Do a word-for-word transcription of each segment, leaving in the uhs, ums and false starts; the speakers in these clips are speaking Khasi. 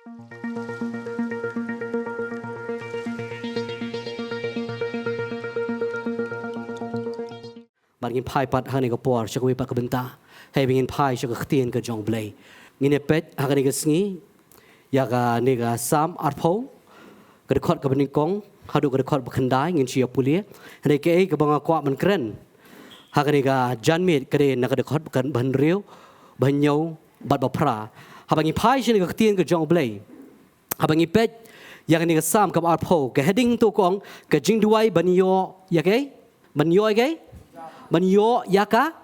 Bad ngin phai pat ha kane ka por sha kawei pat ka bynta. Hei ba ngin phai sha ka ktien ka jong U Blei. Ngin ïa peit ha kane ka sngi ïa kane ka Salm arphew, ka dkhot kaba nyngkong haduh ka dkhot ba khyndai, ngin shu ïa pule. Hynrei kaei kaba nga kwah ban kren ha kane ka janmiet ka dei na ka dkhot ba hynriew, ba hynñiew bad ba phra. Haba ngi phai sha kane ka ktien ka jong U Blei, haba ngi peit ïa kane ka Salm kaba arphew, ka heading to ka ong ka jingduwai ban ïoh ïa kaei? Ban ïoh ïa kaei? Ban ïoh ïa ka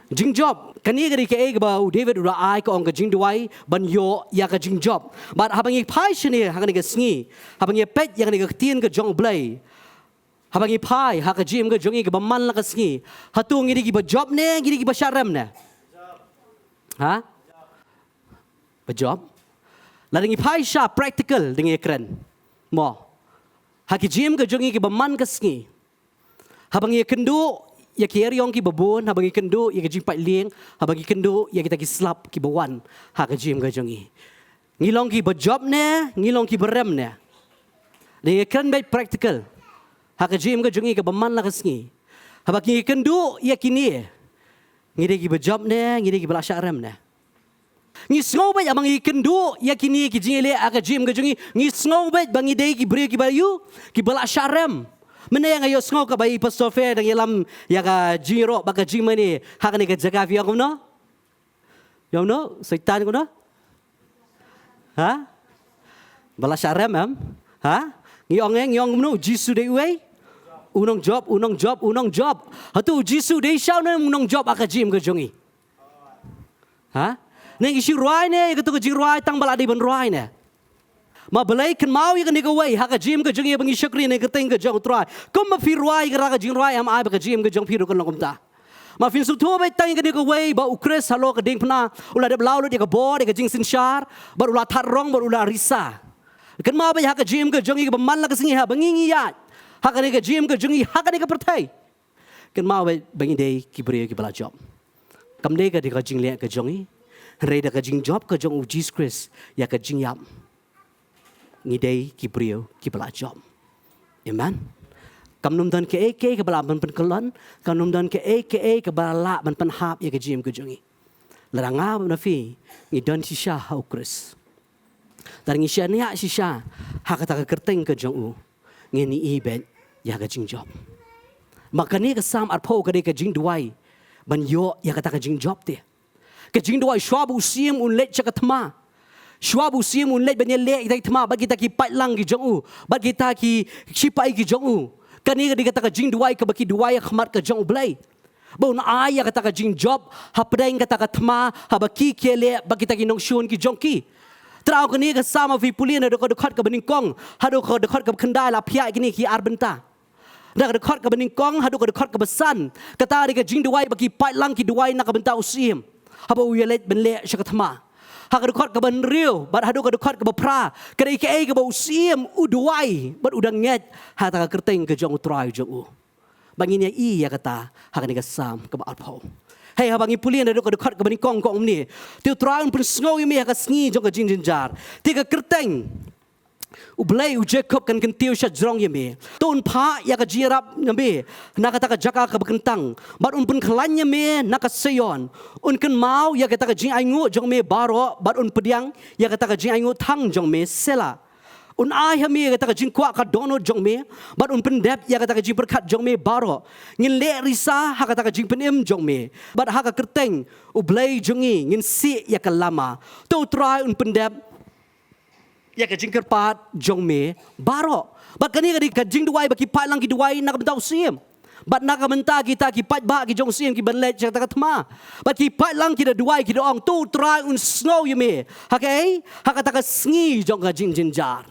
jingjop. Kane ka dei kaei kaba u David u la ai, ka ong ka jingduwai ban ïoh ïa ka jingjop. Bad haba ngi phai shane ha kane ka sngi, haba ngi peit ïa kane ka ktien ka jong U Blei, haba ngi phai ha ka jingim ka jong ngi kaba man la ka sngi, hato ngi dei kiba jop ne ngi dei kiba shah rem ne? Ha? Ba jop. Lada ngi phai sha practical, da ngi kren, mo, ha ki jingim ka jong ngi kiba man ka sngi, haba ngi kynduh ïa ki eriong kiba bun, haba ngi kynduh ïa ki jingpait lieng, haba ngi kynduh ïa kita ki slap kiba wan ha ka jingim ka jong ngi, ngi long kiba jop ne ngi long kiba rem ne? Da ngi kren beit practical, ha ka jingim ka jong ngi kaba man la ka sngi, haba ngi kynduh ïa kine, ngi dei kiba jop ne ngi dei kiba la shah rem ne? Ngi sngew beit haba ngi kynduh ïa kine ki jingïaleh ha ka jingim ka jong ngi, ngi sngew beit ba ngi dei ki briew kiba ïoh, kiba la shah rem. Mynne nga ïohsngew kaba i Pastor Fair dang ïalam ïa ka jingïaroh bad ka jingmane ha kane ka jaka, phi ong kumno? Ïa kumno? Soitan kumno? Ha? Ba la shah rem em? Ha? Ngi ong eh, ngi ong kumno? U Jisu dei uei? U nongjop, u nongjop, u nongjop. Hato u Jisu dei shisha u nongjop ha ka jingim ka jong ngi? Ha? Ne ngi shu rwai ne ïa kato ka jingrwai tang ba la dei ban rwai ne? Ma balei, kynmaw ïa kane kawei ha ka jingim ka jong ngi, ba ngi shakri na ka kyrteng ka jong U Trai. Kumba phi rwai ïa ka jingrwai, em ai ba ka jingim ka jong phi ruh kan long kumta. Ma phin sngewthuh beit tang ïa kane kawei, ba U Khrist halor ka diengphna u la dep law lut ïa ka bor, ïa ka jingsynshar, bad u la thad rong bad u la risa. Kynmaw beit ha ka jingim ka jong ngi kaba man la ka sngi, haba ngi ngi ïaid ha kane ka jingim ka jong ngi ha kane ka pyrthei, kynmaw beit ba ngi dei ki briew kiba la jop. Kam dei ka dei ka jingleh ka jong ngi, hynrei da ka jingjop ka jong U Jisu Khrist ïa ka jingïap, ngi dei ki briew kiba la jop. Amen. Kam nym don kaei kaei kaba lah ban pynkyllon, kam nym don kaei kaei kaba lah ban pynhap ïa ka jingim ka jong ngi. Lada nga bad phi ngi don shisha ha U Khrist, lada ngi shaniah shisha ha kata ka kyrteng ka jong u, ngin ïohi beit ïa ka jingjop. Ma kane ka Salm arphew ka dei ka jingduwai ban ïoh ïa kata ka jingjop te. Ka jingduwai shuwa ba u syiem un leit sha ka thma, shuwa ba u syiem un leit ban ïaleh ïa kita ki thma bad kita ki paidlang ki jong u, bad kita ki shipai ki jong u. Kane ka dei kata ka jingduwai kaba ki duwai ha khmat ka jong U Blei, ba un ai ïa kata ka jingjop hapdeng kata ka thma, haba ki ki ïaleh bad kita ki nongshun ki jong ki. Trai, kane ka Salm, phi pule naduh ka dkhot kaba nyngkong haduh ka dkhot kaba khyndai, la phiah ïa kine ki ar bynta. Na ka dkhot kaba nyngkong haduh ka dkhot kaba san, kata dei ka jingduwai ba ki paidlang ki duwai na ka bynta u syiem haba u ïaleit ban leit sha ka thma. Ha ka dkhot kaba hynriew bad haduh ka dkhot kaba phra, ka dei kaei kaba u syiem u duwai bad u dang ngeit ha kata ka kyrteng ka jong U Trai jong u. Ba ngin ïa ïohi ïa kata ha kane ka Salm kaba arphew. Hei, haba ngi pule naduh ka dkhot kaba nyngkong ka ong kumne: Te U Trai un pynsngew ïa me ha ka sngi jong ka jingjynjar, te ka kyrteng U Blei u Jakob kan kyntiew shajrong ïa me. To un phah ïa ka jingïarap ïa me na kata ka jaka kaba kyntang, bad un pynkhlaiñ ïa me na ka Seion. Un kynmaw ïa kata ka jingainguh jong me baroh, bad un pdiang ïa kata ka jingainguh thang jong me. Sela. Un ai ha me ïa kata ka jingkwah ka dohnud jong me, bad un pyndep ïa kata ka jingpyrkhat jong me baroh. Ngin leh risa ha kata ka jingpynim jong me, bad ha ka kyrteng U Blei jong ngi ngin sih ïa ka lama. To U Trai un pyndep ïa ka jingkyrpad jong me baroh. Bad kane ka dei ka jingduwai ba ki paidlang ki duwai na ka bynta u syiem, bad na ka bynta kita ki paidbah ki jong u syiem kiban leit sha kata ka thma. Bad ki paidlang ki da duwai, ki da ong: To U Trai un sngew ïa me ha kaei? Ha kata ka sngi jong ka jingjynjar.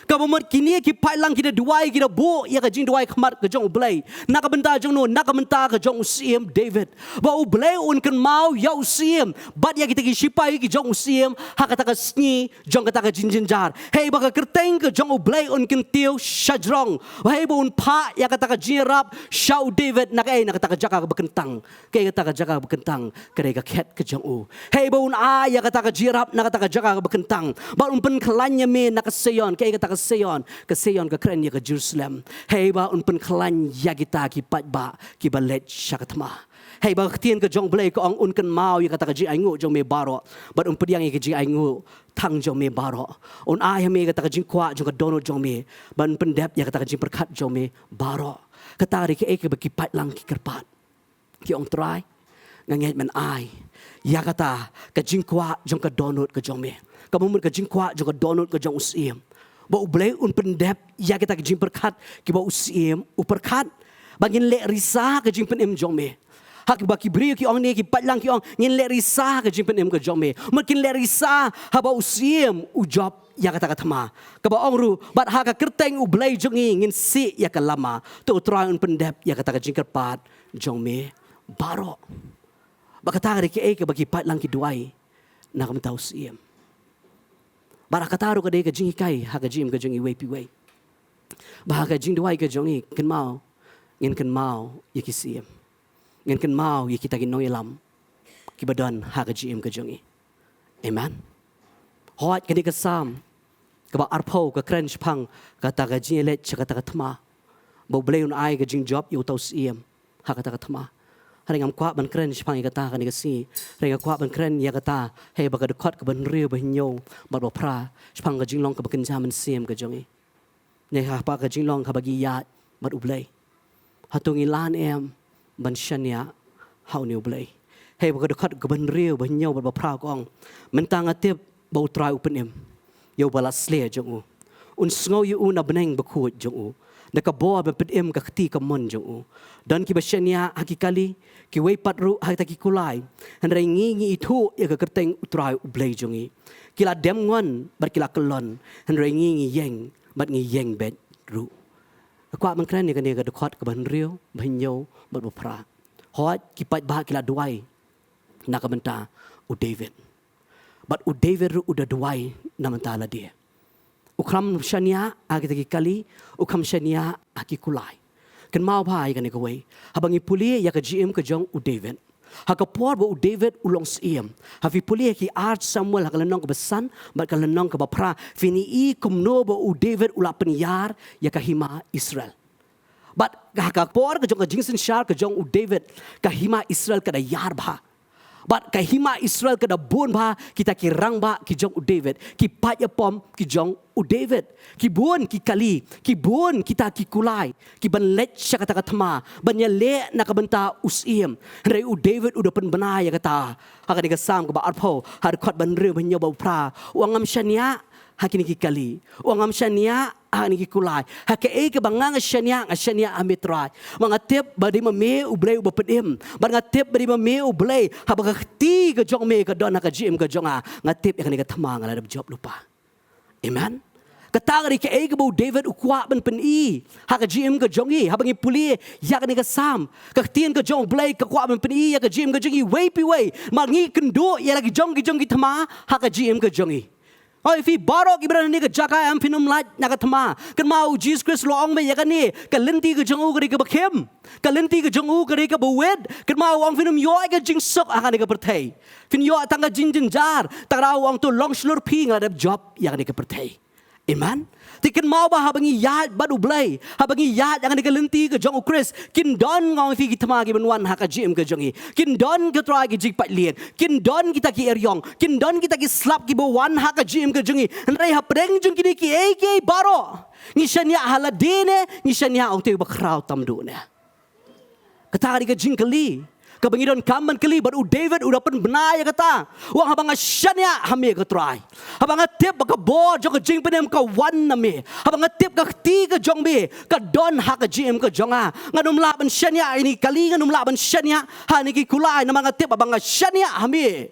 Kaba mut kine ki paidlang ki da duwai, ki da buh ïa ka jingduwai khmat ka jong U Blei. Na ka bynta jong no, na ka bynta ka jong u Syiem David. Ba U Blei un kynmaw ïa u Syiem bad ïa kita ki shipai ki jong u Syiem ha kata ka sngi jong kata ka jingjynjar. Hei ba ka kyrteng ka jong U Blei un kyntiew shajrong. Hei ba un phah ïa kata ka jingïarap sha u David na kaei, na kata ka jaka kaba kyntang. Kaei kata ka jaka kaba kyntang? Ka dei ka khet ka jong u. Hei ba un ai ïa kata ka jingïarap na kata ka jaka kaba kyntang. Bad un pynkhlaiñ ïa me na ka Sion. Kaei kata ka Sion? Ka Sion ka kren ïa ka Jerusalem. Hei ba un pynkhlaiñ ïa kita ki paidbah kiba leit sha ka thma. Hei ba ka ktien ka jong U Blei ka ong un kynmaw ïa kata ka jingainguh jong me baroh. Bad un pdiang ïa ka jingainguh thang jong me baroh. Un ai ha me kata ka jingkwah jong ka dohnud jong me. Bad un pyndep ïa kata ka jingpyrkhat jong me baroh. Kata ka dei kaei kaba ki paidlang ki kyrpad. Ki ong, Trai, nga ngeit men ai ïa kata ka jingkwah jong ka dohnud ka jong me. Kaba mut ka jingkwah jong ka dohnud ka jong u Syiem. Ba U Blei un pyndep ïa kita ki jingpyrkhat kiba u Syiem u pyrkhat. Ba ngin leh risa ka jingpynim jong me. Ha kiba ki briew ki ong ne, ki paidlang ki ong, ngin leh risa ka jingpynim ka jong me. Mut kin leh risa haba u Syiem u jop ïa kata ka thma. Kaba ong ruh, bad ha ka kyrteng U Blei jong ngi ngin sih ïa ka lama. To U Trai un pyndep ïa kata ka jingkyrpad jong me baroh. Ba kata ka dei kaei kaba ki paidlang ki duwai na ka bynta u Syiem. Bad kata ruh ka dei ka jinghikai ha ka jingim ka jong iwei pa iwei. Ba ha ka jingduwai ka jong ngi, kynmaw, ngin kynmaw ïa ki Syiem. Ngin kynmaw ïa kita ki nongïalam kiba don ha ka jingim ka jong ngi. Amen. Hooid, kane ka Salm kaba arphew ka kren shaphang kata ka jingïaleit sha kata ka thma. Ba U Blei un ai ka jingjop ïa uta u Syiem ha kata ka thma. Hynrei ngam kwah ban kren shaphang ïa kata ha kane ka sngi. Hynrei nga kwah ban kren ïa kata, hei, ba ka dkhot kaba hynriew, ba hynñiew bad ba phra, shaphang ka jinglong kaba kynja mynsiem ka jong ngi. Ne ha, ha ka jinglong kaba ngi ïaid bad U Blei, hato ngi lah em ban shaniah ha une U Blei? Hei ba ka dkhot kaba hynriew, ba hynñiew bad ba phra ka ong, mynta nga tip ba U Trai u pynim ïa uba la shlei jong u. Un sngew ïa u na bneng bakhuid jong u, da ka bor ban pynim ka kti kamon jong u. Don kiba shaniah ha ki kali, kiwei pat ruh ha kita ki kulai. Hynrei ngi, ngi ithuh ïa ka kyrteng U Trai U Blei jong ngi. Ki la dem ngon bad ki la kyllon, hynrei ngi, ngi ïeng bad ngi ïeng beit ruh. Nga kwah ban kren ïa kane ka dkhot kaba hynriew, ba hynñiew bad ba phra. Hooid, ki paidbah ki la duwai na ka bynta u David. Bad u David ruh u da duwai na ka bynta lade. U kham shaniah ha kita ki kali, u kham shaniah ha ki kulai. Kynmaw bha ïa kane kawei. Haba ngi pule ïa ka jingim ka jong u David, ha ka por ba u David u long syiem, ha phi pule ha ki ar Samuel ha ka lynnong kaba san bad ka lynnong kaba phra, phin ïohi kumno ba u David u la pynïar ïa ka hima Israel. Bad ha ka por ka jong ka jingsynshar ka jong u David, ka hima Israel ka da ïar bha. Bad ka hima Israel ka da bun bha kita ki rangbah ki jong u David, ki paid ïapom ki jong u David. Ki bun ki kali, ki bun kita ki kulai kiban leit sha kata ka thma ban ïaleh na ka bynta u syiem. Hynrei u David u da pynbna ïa kata. Ha kane ka Salm kaba arphew, ha ka dkhot ba hynriew, ba hynñiew bad ba phra, u ong, ngam shaniah ha kine ki kali. U ong, ngam shaniah ha kine ki kulai. Ha kaei kaba nga, nga shaniah, nga shaniah ha me Trai. Ba nga tip ba dei ma me U Blei uba pynim. Ba nga tip ba dei ma me U Blei, haba ka kti ka jong me ka don ha ka jingim ka jong nga, nga tip ïa kane ka thma nga la dep jop lypa. Amen. Kata ka dei kaei kaba u David u kwah ban pyni ha ka jingim ka jong ngi. Haba ngi pule ïa kane ka Salm, ka ktien ka jong U Blei ka kwah ban pyni ïa ka jingim ka jong ngi iwei pa iwei. Mar ngi kynduh ïa la ki jong ki jong ki thma ha ka jingim ka jong ngi. Oi, phi baroh kiba don ha kane ka jaka, em phin ym lait na ka thma. Kynmaw, u Jisu Khrist u la ong beit ïa kane, ka lynti ka jong u ka dei kaba khim, ka lynti ka jong u ka dei kaba wit. Kynmaw, u ong phin ym ïoh ka jingsuk ha kane ka pyrthei. Phin ïoh tang ka jingjynjar. Tang u ong, to long shlur phi, nga la dep jop ïa kane ka pyrthei. Amen. Te kynmaw ba haba ngi ïaid bad U Blei, haba ngi ïaid ha kane ka lynti ka jong u Khrist, kin don, nga ong ïa phi, ki thma kiban wan ha ka jingim ka jong ngi. Kin don, ko Trai, ki jingpaitlieng. Kin don kita ki eriong. Kin don kita ki slap kiba wan ha ka jingim ka jong ngi. Hynrei hapdeng jong kine kiei kiei baroh, ngi shaniah ha lade ne ngi shaniah ha uta uba khraw tam duh ne? Kata ka dei ka jingkylli kaba ngi donkam ban kylli, bad u David u da pynbna ïa kata. U ong, haba nga shaniah ha me, ko Trai, haba nga tip ba ka bor jong ka jingpynim ka wan na me, haba nga tip ka kti ka jong me ka don ha ka jingim ka jong nga, ngan ym lah ban shaniah ha kine ki kali, ngan ym lah ban shaniah ha kine ki kulai, namar nga tip ba haba nga shaniah ha me,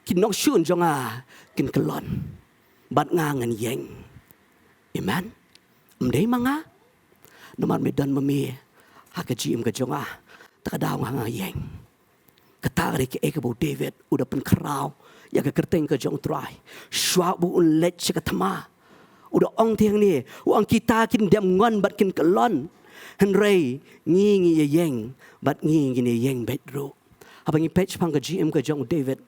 ki nongshun jong nga kin kyllon bad nga ngan ïeng. Amen. Ym dei ma nga. Namar me don ma me ha ka jingim ka jong nga. Ta ka daw nga nga ïeng. Kata ka dei kaei kaba u David u da pynkhraw ïa ka kyrteng ka jong u Trai. Shuwa ba un leit sha ka thma, u da ong te hangne, u ong, kita kin dem ngon bad kin kyllon, hynrei ngi ngi ïa ïeng bad ngi ngin ïa ïeng beit ruh. Haba ngi peit shaphang ka jingim ka jong u David,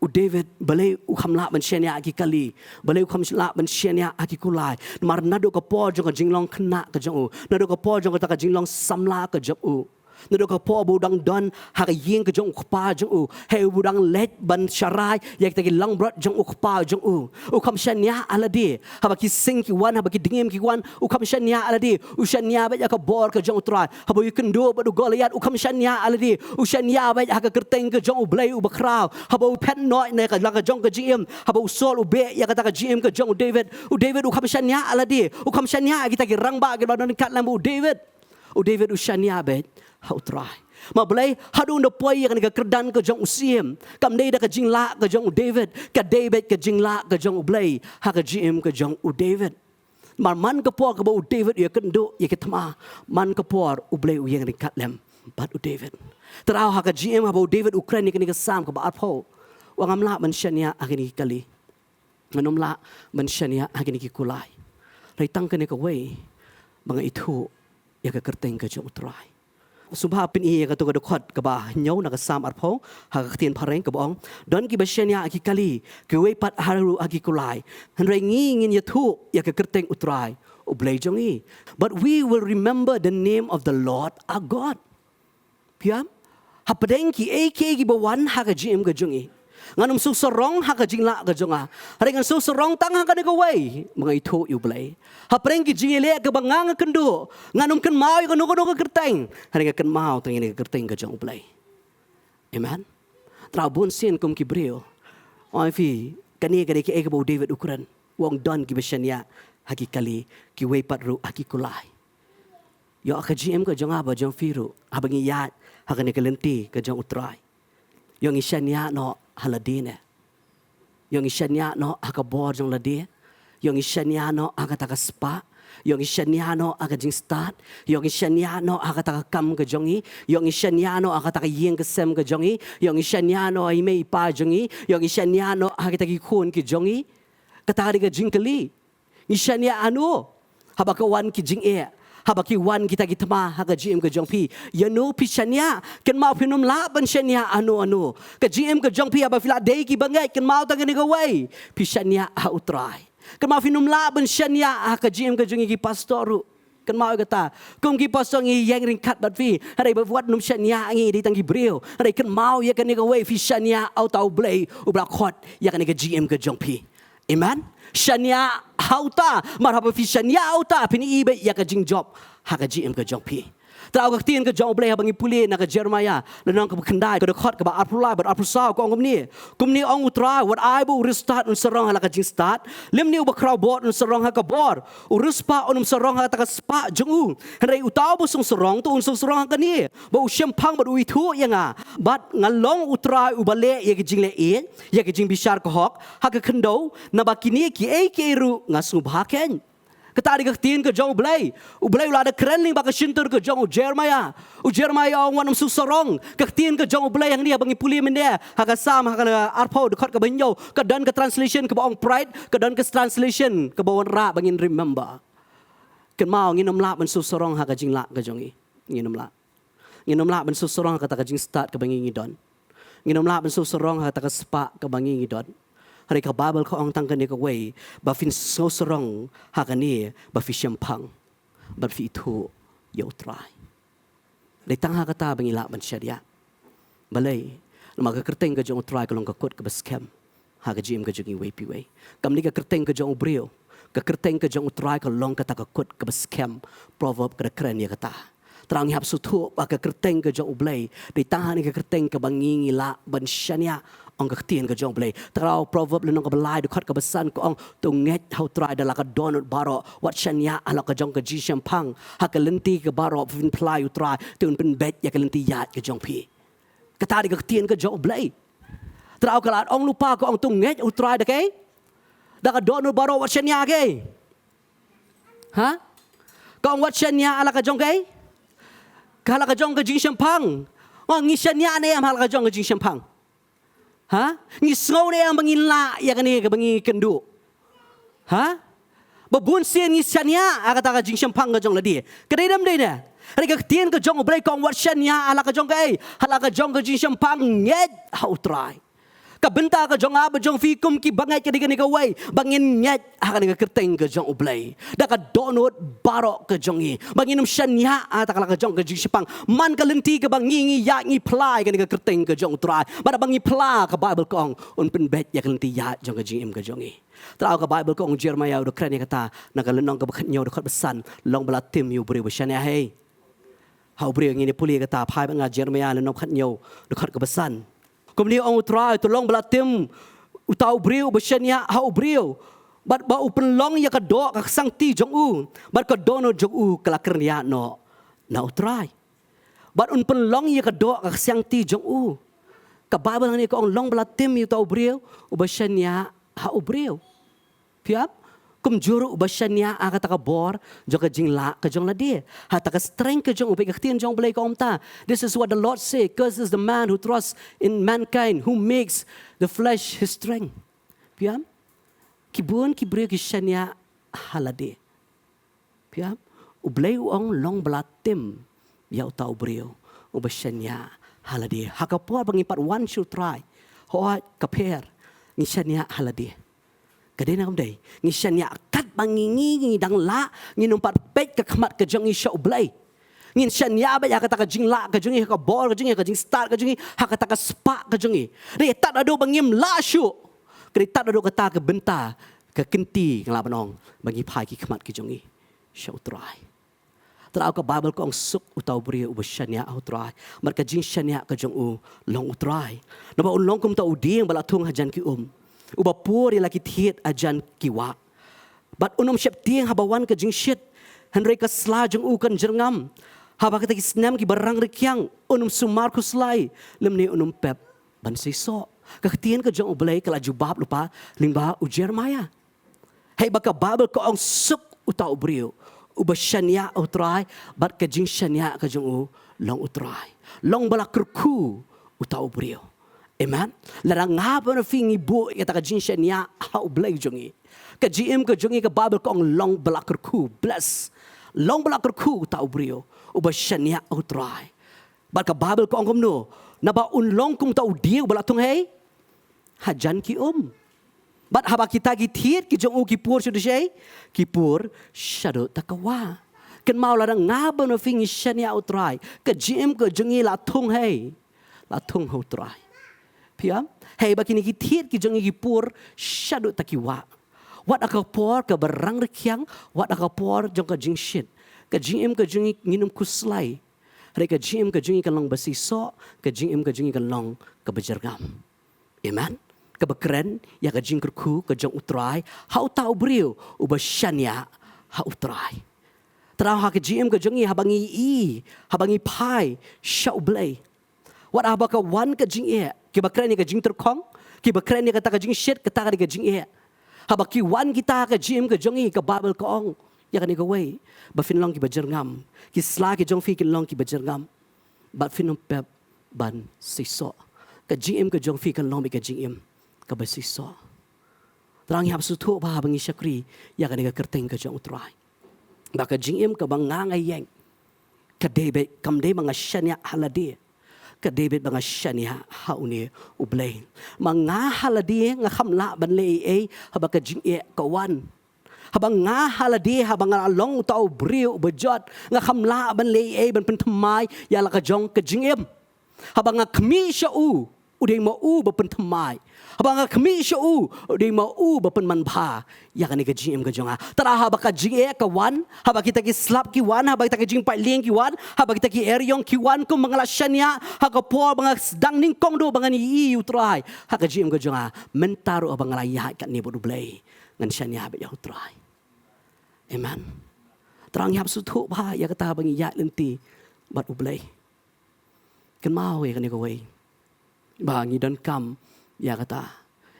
u David balei u kham lah ban shaniah ha ki kali, balei u kham lah ban shaniah ha ki kulai? Namar naduh ka por jong ka jinglong khynnah ka jong u, naduh ka por jong kata ka jinglong samla ka jong u, naduh ka por ba u dang don ha ka ïing ka jong u kpa jong u, hei ba u dang leit ban sharai ïa kita ki langbrot jong u kpa jong u, u kham shaniah ha lade. Haba ki sing ki wan, haba ki dngiem ki wan, u kham shaniah ha lade. U shaniah beit ïa ka bor ka jong u Trai. Haba u ïakynduh bad u Goliath, u kham shaniah ha lade. U shaniah beit ha ka kyrteng ka jong U Blei uba khraw. Haba u phet noh na ka la ka jong ka jingim, haba u Saul u beh ïa kata ka jingim ka jong u David, u David u kham shaniah ha lade. U kham shaniah ha kita ki rangbah kiba don ryngkat lem bad u David. U David u shaniah beit ha u Trai. Ma balei? Haduh un da poi ïa kane ka kyrdan ka jong u Syiem, kam dei da ka jinglah ka jong u David, ka dei beit ka jinglah ka jong U Blei ha ka jingim ka jong u David. Namar man ka por kaba u David u ïakynduh ïa ka thma, man ka por U Blei u ïeng ryngkat lem bad u David. Te rau ha ka jingim haba u David u kren ïa kane ka Salm kaba arphew, u ong, ngam lah ban shaniah ha kine ki kali, ngan ym lah ban shaniah ha kine ki kulai. Hynrei tang kane kawei, ba nga ithuh ïa ka kyrteng ka jong u Trai. Sngewbha pyn-i ïa kato ka dkhot kaba hynñiew na ka Salm arphew ha ka ktien phareng kaba ong, don kiba shaniah ha ki kali, kiwei pat ruh ha ki kulai, hynrei ngi ngin ïathuh ïa ka kyrteng u Trai U Blei jong ngi. But we will remember the name of the Lord our God. Phi ïam? Hapdeng kiei kiei kiba wan ha ka jingim ka jong ngi, ngan ym sngewsarong ha ka jinglah ka jong nga, hynrei ngan sngewsarong tang ha kane kawei, ba nga ithuh ïa U Blei. Hapdeng ki jingïaleh kiba nga nga kynduh, ngan ym kynmaw ïa kano kano ka kyrteng, hynrei nga kynmaw tang ïa ka kyrteng ka jong U Blei. Amen. Te rau bun sien kum ki briew, ong ïa phi, kane ka dei kaei kaba u David u kren, u ong don kiba shaniah ha ki kali, kiwei pat ruh ha ki kulai. Ïoh ka jingim ka jong nga bad jong phi ruh, haba ngi ïaid ha kane ka lynti ka jong u Trai, ïoh ngi shaniah noh ha lade ne? Ïoh ngi shaniah noh ha ka bor jong lade? Ïoh ngi shaniah noh ha kata ka spah? Ïoh ngi shaniah noh ha ka jingstad? Ïoh ngi shaniah noh ha kata ka kam ka jong ngi? Ïoh ngi shaniah noh ha kata ka ïing ka sem ka jong ngi? Ïoh ngi shaniah noh ha i mei i pa jong ngi? Ïoh ngi shaniah noh ha kita ki khun ki jong ngi? Kata ka dei ka jingkylli. Ngi shaniah hano haba ka wan ki jingeh, haba ki wan kita ki thma ha ka jingim ka jong phi? Ïano phi shaniah? Kynmaw phin ym lah ban shaniah hano hano. Ka jingim ka jong phi, haba phi la dei ki bangeit, kynmaw tang kane kawei, phi shaniah ha u Trai. Kynmaw phin ym lah ban shaniah ha ka jingim ka jong ngi ki pastor ruh. Kynmaw ïa kata. Kum ki pastor ngi ïeng ryngkat bad phi, hynrei ba wat nym shaniah ngi dei tang ki briew, hynrei kynmaw ïa kane kawei, phi shaniah ha uta U Blei uba la khot ïa kane ka jingim ka jong phi. Amen. Shaniah ha uta, namar haba phi shaniah ha uta, phin i beit ïa ka jingjop ha ka jingim ka jong phi. Te rau ka ktien ka jong U Blei haba ngi pule na ka Jeremiah lynnong kaba khyndai, ka dkhot kaba arphew lai bad arphew saw, ka ong kumne: Kumne ong u Trai, wat ai ba u riewstad un sarong ha la ka jingstad, lymne uba khraw bor un sarong ha ka bor. U riewspah un ym sarong ha kata ka spah jong u, hynrei uta uba sngewsarong to un sngewsarong ha kane, ba u shemphang bad u ithuh ïa nga. Bad nga long u Trai uba leh ïa ka jingleh ïeit, ïa ka jingbishar ka hok ha ka khyndew, naba kine kiei kiei ruh nga sngewbha keiñ. Kata dei ka ktien ka jong U Blei. U Blei u la da kren lyngba ka shyntur ka jong u Jeremiah. U Jeremiah u ong wat nym sngewsarong. Ka ktien ka jong U Blei hangne haba ngi pule mynne ha ka Salm ha ka arphew, dkhot kaba hynñiew, ka don ka translation kaba ong pride, ka don ka translation kaba wanrah ba ngin remember. Kynmaw, ngin ym lah ban sngewsarong ha ka jinglah ka jong ngi. Ngin ym lah. Ngin ym lah ban sngewsarong ha kata ka jingstad kaba ngi ngi don. Ngin ym lah ban sngewsarong ha kata ka spah kaba ngi ngi don. Hynrei ka Baibl ka ong tang kane kawei, ba phin sngewsarong ha kane ba phi shemphang bad phi ithuh ïa u Trai. Dei tang ha kata ba ngi lah ban shaniah. Balei? Namar ka kyrteng ka jong u Trai ka long ka kut kaba skhem ha ka jingim ka jong iwei pa iwei. Kam dei ka kyrteng ka jong u briew. Ka kyrteng ka jong u Trai ka long kata ka kut kaba skhem. Proverb ka da kren ïa kata. Te rau ngi hap sngewthuh ba ka kyrteng ka jong U Blei dei tang hangne ka kyrteng kaba ngi ngi lah ban shaniah. Ong ka ktien ka jong U Blei. Te rau Proverb lynnong kaba lai, dkhot kaba san, ka ong, to ngeit ha u Trai da la ka dohnud baroh, wat shaniah halor ka jong ka jingshemphang. Ha ka lynti ka baroh phin phla ïa u Trai, te un pynbeit ïa ka lynti ïaid ka jong phi. Kata dei ka ktien ka jong U Blei. Te rau ka la ong lypa, ka ong, to ngeit ha u Trai da kaei? Da ka dohnud baroh, wat shaniah kaei? Ha? Ka ong wat shaniah ha la ka jong kaei? Ka ha la ka jong ka jingshemphang. Oh, ngi shaniah ne em ha la ka jong ka jingshemphang? Ha? Ngi sngew ne em ba ngin lah ïa kane kaba ngi kynduh? Ha? Ba bun sien ngi shaniah ha kata ka jingshemphang ka jong lade. Ka dei ne em dei ne? Hynrei ka ktien ka jong U Blei ka ong wat shaniah ha la ka jong kaei? Ha la ka jong ka jingshemphang, ngeit ha U Trai. Ka bynta ka jong nga bad jong phi kum ki bangeit ka dei kane kawei, ba ngin ngeit ha kane ka kyrteng ka jong U Blei. Da ka dohnud baroh ka jong ngi, ba ngin ym shaniah ha kata ka la ka jong ka jingshemphang. Man ka lynti kaba ngi ngi ïaid ngi phla ïa kane ka kyrteng ka jong U Trai. Bad haba ngi phla, ka Baibl ka ong un pynbeit ïa ka lynti ïaid jong ka jingim ka jong ngi. Trai, ka Baibl ka ong, Jeremaïah u da kren ïa kata na ka lynnong kaba khathynñiew dkhot ba san, long ba la tim ïa u briew ba shaniah, hei. Ha u briew, ngin ïa pule ïa kata, phai bad nga Jeremaïah lynnong khathynñiew dkhot kaba san. Kumne ong U Trai, to long ba la tim uta u briew uba shaniah ha u briew, bad ba u pynlong ïa ka doh ka ksangti jong u, bad ka dohnud jong u ka la kren ïa noh na U Trai. Bad un pynlong ïa ka doh ka ksangti jong u. Ka Baibl hangne ka ong long ba la tim ïa uta u briew uba shaniah ha u briew. Phi ïohi? Kumjuh ruh uba shaniah ha kata ka bor jong ka jinglah ka jong lade. Ha kata ka strength ka jong u, bad ka ktien jong U Blei ka ong kumta. This is what the Lord say, "Curses the man who trusts in mankind, who makes the flesh his strength." Phi ïohi? Ki bun ki briew ki shaniah ha lade. Phi ïohi? U Blei u ong long ba la tim ïa uta u briew uba shaniah ha lade. Ha ka por ba ngi pat wan sha U Trai, hooid ka pher, ngi shaniah ha lade. Ka dei ne kam dei? Ngi shaniah katba ngi ngi ngi dang lah, ngin ym pat peit ka khmat ka jong ngi sha U Blei. Ngin shaniah beit ha kata ka jinglah ka jong ngi, ha ka bor ka jong ngi, ha ka jingstad ka jong ngi, ha kata ka spah ka jong ngi. Hynrei tad haduh ba ngim lah shuh, ka dei tad haduh kata ka bynta ka kynti, nga lah ban ong, ba ngi phai ki khmat ki jong ngi sha U Trai. Trai, ka Baibl ka ong suk uta u briew uba shaniah ha U Trai, bad ka jingshaniah ka jong u long U Trai. Naba un long kum uta u dieng ba la thung hajan ki um, uba pur ïa la ki thied hajan ki wah. Bad un ym sheptieng haba wan ka jingshit, hynrei ka sla jong u kan jyrngam. Haba kita ki snem kiba rang rkhiang, un ym sumar khuslai, lymne un ym pep ban seisoh. Ka ktien ka jong U Blei ka la jubab lypa lyngba u Jeremaïah. Hei ba ka Baibl ka ong suk uta u briew uba shaniah ha U Trai, bad ka jingshaniah ka jong u long U Trai. Long ba la kyrkhu uta u briew. Amen. Lada nga bad phi ngi buh ïa kata ka jingshaniah ha U Blei jong ngi, ka jingim ka jong ngi, ka Baibl ka ong long ba la kyrkhu, bless. Long ba la kyrkhu uta u briew uba shaniah ha U Trai. Bad ka Baibl ka ong kumno? Naba un long kum uta u dieng uba la thung hei hajan ki um. Bad haba kita ki thied ki jong u ki pur shaduh shei, ki pur shaduh ta ka wah. Kynmaw, lada nga bad phi ngi shaniah ha U Trai, ka jingim ka jong ngi la thung hei, la thung ha U Trai. Phi ïohi? Hei ba kine ki thied ki jong ngi ki pur shaduh ta ki wah. Wat ha ka por kaba rang rkhiang, wat ha ka por jong ka jingshit, ka jingim ka jong ngi ngin ym khuslai. Hynrei ka jingim ka jong ngi kan long ba seisoh, ka jingim ka jong ngi kan long kaba jyrngam. Amen. Kaba kren ïa ka jingkyrkhu ka jong U Trai ha uta u briew uba shaniah ha U Trai. Trai, ha ka jingim ka jong ngi, haba ngi ïohi, haba ngi phai sha U Blei, wat haba ka wan ka jingeh, kiba kren ïa ka jingtyrkhong, kiba kren ïa kata ka jingshit, kata ka dei ka jingeh. Haba ki wan kita ha ka jingim ka jong ngi, ka Baibl ka ong ïa kane kawei, ba phin long kiba jyrngam. Ki sla ki jong phi kin long kiba jyrngam. Bad phin ym pep ban seisoh. Ka jingim ka jong phi kan long beit ka jingim kaba seisoh. Trai, ngi hap sngewthuh bha haba ngi shakri ïa kane ka kyrteng ka jong U Trai, ba ka jingim kaba nga nga ïeng, ka dei beit, kam dei ba nga shaniah ha lade. Ka dei beit ba nga shaniah ha une U Blei. Ma nga ha lade nga kham lah ban leh ei ei haba ka jingeh ka wan. Haba nga ha lade, haba nga la long uta u briew uba jot, nga kham lah ban leh ei ei ban pynthymmai ïa la ka jong ka jingim. Haba nga khmih sha u, u dei ma u ba pynthymmai. Haba nga khmih sha u, u dei ma u ba pynman bha ïa kane ka jingim ka jong nga. Trai, haba ka jingeh ka wan, haba kita ki slap ki wan, haba kita ki jingpait lieng ki wan, haba kita ki eriong ki wan, kumba nga la shaniah ha ka por ba nga sdang nyngkong duh ba ngan ïohi ïa U Trai ha ka jingim ka jong nga, mynta ruh haba nga la ïaid katne bad U Blei, ngan shaniah beit ïa U Trai. Amen. Trai, ngi hap sngewthuh bha ïa kata haba ngi ïaid lynti bad U Blei. Kynmaw ïa kane kawei, ba ngi donkam ïa kata,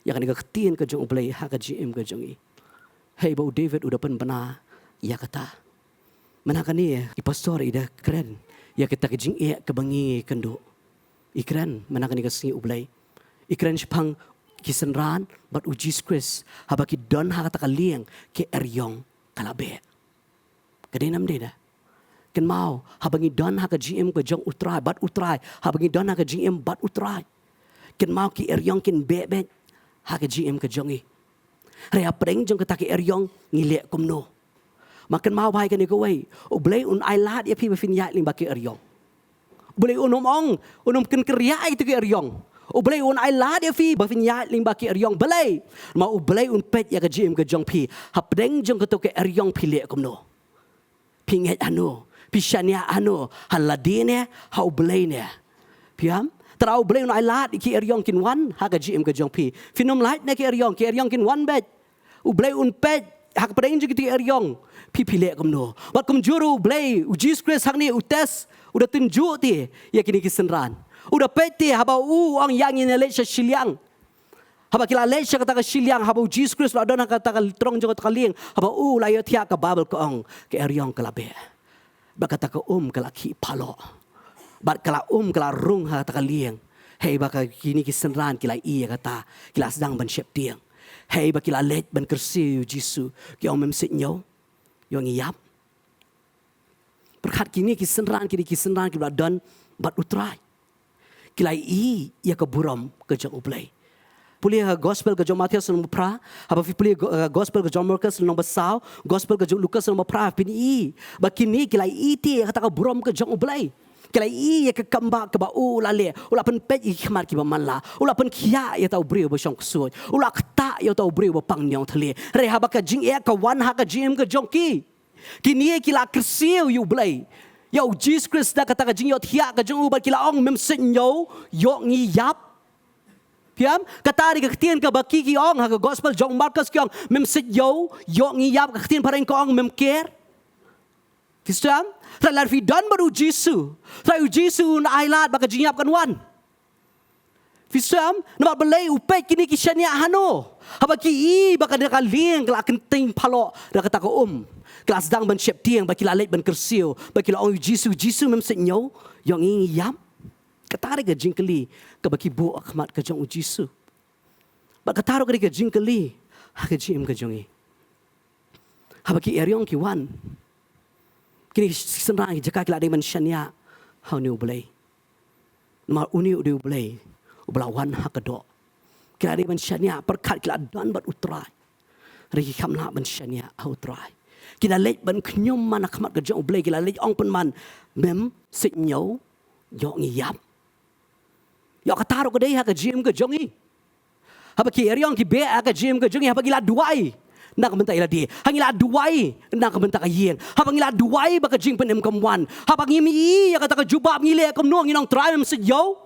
ïa kane ka ktien ka jong U Blei ha ka jingim ka jong ngi. Hei ba u David u da pynbna ïa kata. Mynta kane i pastor i da kren ïa kata ka jingeh kaba ngi kynduh. I kren mynta kane ka sngi U Blei. I kren shaphang ki synran bad U Jisu Khrist, haba ki don ha kata ka lieng, ka eriong ka la beh. Ka dei nam dei da. Kynmaw, haba ngi don ha ka jingim ka jong U Trai, bad U Trai, haba ngi don ha ka jingim bad U Trai, kynmaw, ki eriong kin beh beit ha ka jingim ka jong ngi. Hynrei hapdeng jong kata ka eriong ngi leh kumno? Ma kynmaw bha ïa kane kawei, U Blei un ailad ïa phi ba phin ïaid lyngba ki eriong. U Blei un ym ong, un ym kynriah ïa kito ki eriong. U Blei un ailad ïa phi ba phin ïaid lyngba ki eriong. Balei? Ma U Blei un peit ïa ka jingim ka jong phi. Hapdeng jong kato ka eriong phi leh kumno? Phi ngeit hano? Phi shaniah hano? Ha lade ne ha U Blei ne? Phi ïam? Tara U Blei un ailad ïa ki eriong kin wan ha ka jingim ka jong phi. Phin ym lait na ki eriong, ki eriong kin wan beit. U Blei un peit hapdeng jong kito ki eriong. Phi, phi leh kumno? Bad kumjuh ruh U Blei, U Jisu Khrist hangne u test, u da tynjuh te ïa kine ki synran. U da peit te haba u ong ïa ngi, ngin leit sha shiliang. Haba ki la leit sha kata ka shiliang, haba U Jisu Khrist u la don ha kata ka tyrong jong kata ka lieng, haba u la ïohthiah, ka Baibl ka ong, ka eriong ka la beh. Bad kata ka um ka la khih paloh. Bad ka la um ka la rung ha kata ka lieng. Hei ba ka kine ki synran ki la ïohi ïa kata, ki la sdang ban sheptieng. Hei ba ki la leit ban kyrsiew ïa U Jisu, ki ong, mem sngewthuh ïoh ngi ïap. Pyrkhat, kine ki synran, kine ki synran kiba la don bad U Trai. Ki la ïohi ïa ka burom ka jong U Blei. Pule ha gospel ka jong Mathaios lynnong ba phra, haba phi pule go-, eh, gospel ka jong Markos lynnong ba saw, gospel ka jong Lukas lynnong ba phra, phin ïohi ba kine ki la ïohi te ïa kata ka burom ka jong U Blei. Ki la ïohi ïa ka kambah kaba u la leh, u la pynpeit ïa ki khmat kiba man la, u la pynkhiah ïa uta u briew ba shong ksuid, u la ktah ïa uta u briew ba pang niong thylliej. Hynrei haba ka jingeh ka wan ha ka jingim ka jong ki, kine ki la kyrsiew ïa U Blei, ïa U Jisu Khrist da kata ka jingïohthiah ka jong u, bad ki la ong, mem sngewthuh ïoh ngi ïap. Phi ïam? Kata dei ka ktien kaba ki, ki ong ha ka gospel jong Markos, ki ong, mem sngewthuh ïoh ngi ïap. Ka ktien phareng ka ong, mem care. Phi sngewthuh? Hynrei lada phi don bad U Jisu, hynrei U Jisu un ailad ba ka jingïap kan wan. Phi sngewthuh? Namar balei? U peit kine ki shaniah hano. Haba ki ïohi ba ka dei ka lieng ka la kynting paloh da kata ka um, ki la sdang ban sheptieng, ba ki la leit ban kyrsiew, ba ki la ong, U Jisu, Jisu, mem sngewthuh ïoh ngi, ngi ïap? Kata dei ka jingkylli kaba ki buh ha khmat ka jong U Jisu. Bad kata ruh ka dei ka jingkylli ha ka jingim ka jong ngi. Haba ki eriong ki wan, kine ki synran, ki jaka ki la dei ban shaniah ha une U Blei. Namar une u dei U Blei uba la wan ha ka doh. Ki la dei ban shaniah, pyrkhat, ki la don bad U Trai, hynrei ki kham lah ban shaniah ha U Trai. Ki la leit ban khñium man ha khmat ka jong U Blei, ki la leit ong pynban, mem sngewthuh ïoh ngi ïap. Ïoh, kata ruh ka dei ha ka jingim ka jong ngi. Haba ki eriong ki beh ha ka jingim ka jong ngi, haba ngi la duwai na ka bynta ïa lade, ha ngi la duwai na ka bynta ka ïing, haba ngi la duwai ba ka jingpynim kam wan, haba ngim ïohi ïa kata ka jubab, ngi leh kumno? Ngin ong, Trai, mem sngewthuh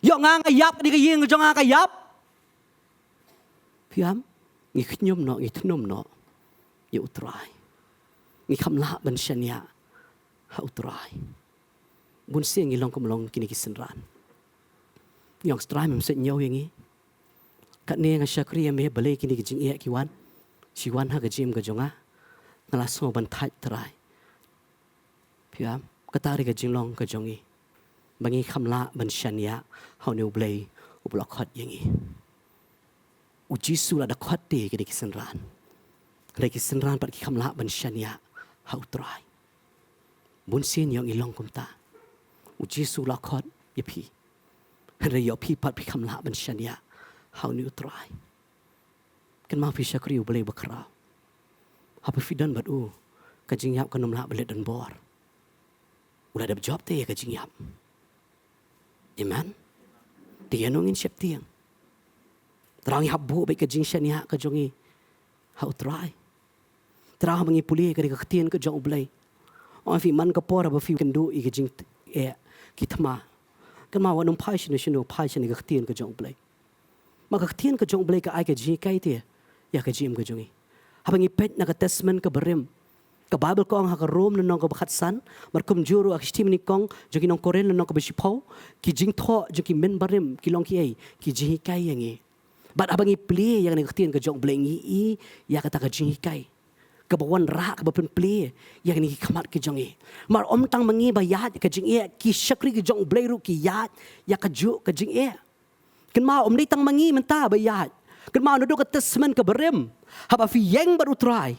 ïoh nga, nga ïap, kane ka ïing ka jong nga ka ïap. Phi ïam? Ngi khñium noh, ngi thnum noh ïa U Trai. Ngi kham lah ban shaniah ha U Trai. Bun sien ngi long kum long kine ki synran. Ngi ong, Trai, mem sngewthuh ïa ngi. Katne nga shakri ïa me, balei kine ki jingeh ki wan, ki wan ha ka jingim ka jong nga? Nga la sngew ban thait, Trai. Phi ïam? Kata dei ka jinglong ka jong ngi, ba ngi kham lah ban shaniah ha une U Blei uba la khot ïa ngi. U Jisu la da khot te ïa kine ki synran, hynrei ki synran pat ki kham lah ban shaniah ha U Trai. Bun sien ïoh ngi long kumta. U Jisu la khot ïa phi, hynrei ïoh phi pat phi kham lah ban shaniah ha une U Trai. Kynmaw, phi shakri U Blei bakhraw. Haba phi don bad u, ka jingïap kan ym lah ban leit donbor. U la dep jop te ïa ka jingïap. Amen. Te ïano ngin sheptieng? Trai, ngi hap buh beit ka jingshaniah ka jong ngi ha U Trai. Trai, haba ngi pule ïa ka ktien ka jong U Blei, ong ïa phi, man ka por haba phi kynduh ïa ka jingeh, ki thma, kynmaw, wat nym phai shano shano, phai sha kane ka ktien ka jong U Blei. Ma ka ktien ka jong U Blei ka ai ka jinghikai te ïa ka jingim ka jong ngi. Haba ngi peit na ka Testament kaba rim, ka Baibl ka ong ha ka Rom lynnong kaba khatsan, bad kumjuh ruh ha ka shithi mynnyngkong jong ki nong Korinth lynnong kaba shiphew, ki jingthoh jong ki mynbarim ki long kiei? Ki jinghikai ïa ngi. Bad haba ngi plie ïa kane ka ktien ka jong U Blei, ngi ïohi ïa kata ka jinghikai. kaba wanrah, kaba pynplie ïa kine ki khmat ki jong ngi. Namar ym tang ma ngi ba ïaid ka jingeh, ki shakri ki jong U Blei ruh ki ïaid ïa kajuh ka jingeh. Kynmaw, ym dei tang ma ngi mynta ba ïaid. Kynmaw, naduh ka Testament kaba rim, haba phi ïeng bad U Trai,